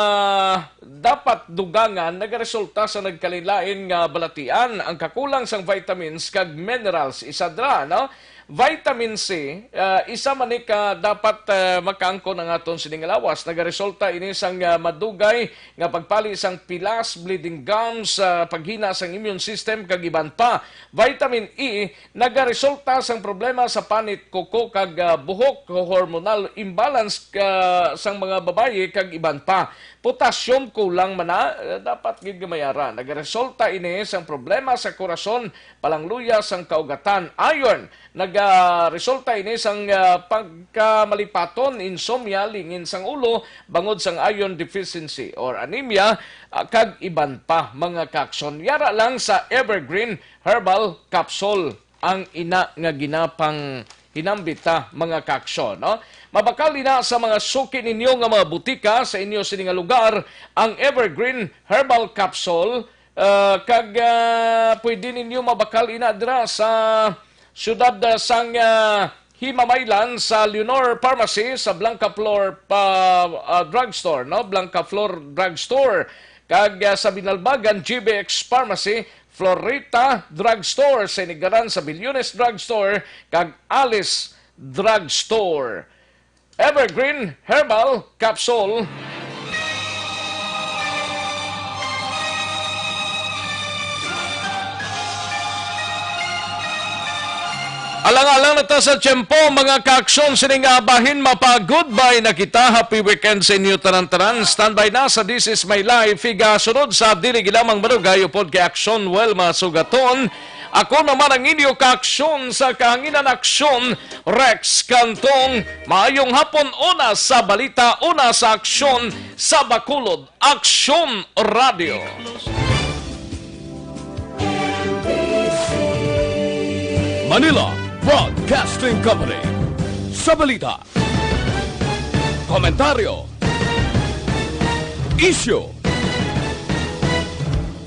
dapat dugangan nagaresulta sa nagkalainlain nga balatian. Ang kakulang sang vitamins kag minerals, isa dira, no? Vitamin C, ah, isa man ni ka dapat, ah, makaangkon ang aton sining nga lawas. Nagaresulta ini sang, ah, madugay nga pagpali sang pilas, bleeding gums, ah, paghina sang immune system, kag iban pa. Vitamin E, nagaresulta sang problema sa panit, kuko, kag, ah, buhok, hormonal imbalance, ah, sang mga babayi, kag iban pa. Potassium, kulang man na, ah, dapat gid nga mayara. Nagaresulta ini sang problema sa korason, palangluya sang kaugatan. Iron, nagaresulta ini sang, ah, pagkamalipaton, insomnia, lingin sang ulo, bangod sang iron deficiency or anemia, ah, kag iban pa, mga kaaksyon. Yara lang sa Evergreen Herbal Capsule ang ina nga ginapanghinambit ta, mga kaaksyon, no? Mabakal ina sa mga suki ninyo nga mga butika sa inyo sini nga lugar ang Evergreen Herbal Capsule, ah, kag, ah, pwede ninyo mabakal ina dira sa siyudad, ah, sang, ah, Himamaylan sa Leonor Pharmacy, sa Blanca Flor pa, ah, Drugstore, no? Blanca Flor Drugstore. Kag, ah, sa Binalbagan, G B X Pharmacy, Florita Drugstore, Sinigaran sa Bilyones Drugstore, kag Alice Drugstore. Evergreen Herbal Capsule. Alang-alang na ta sa tiyempo, mga ka-aksyon, sining nga bahin, mapa-goodbye na kita. Happy weekend sa inyo tanan-tanan. Standby na sa This Is My Life. Igasunod sa dili lamang madugay upod kay Aksyon Welma Sugaton. Ako naman ang inyo ka-aksyon sa kahanginan, Aksyon Rex Cantong. Maayong hapon, una sa balita, una sa aksyon, sa Bacolod, Aksyon Radio. Manila Broadcasting Company. Sa balita, komentaryo, isyu,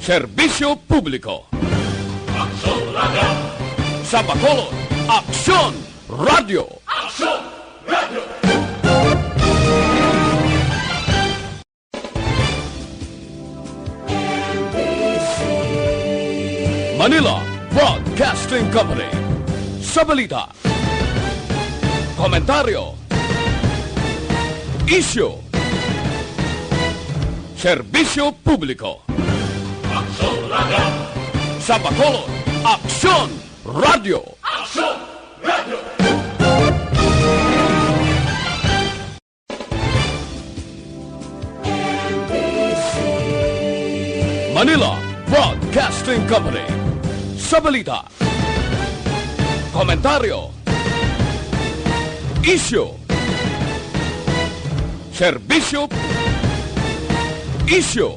serbisyo publiko. Aksyon Radio. Sa Bacolod, Aksyon Radio. Aksyon Radio. Manila Broadcasting Company. Sa balita, komentaryo, isyu, serbisyo publiko. Aksyon Radio. Sa Bacolod, Aksyon Radio. Aksyon Radio. Manila Broadcasting Company. Sa balita, komentaryo, isyu, serbisyo, isyu,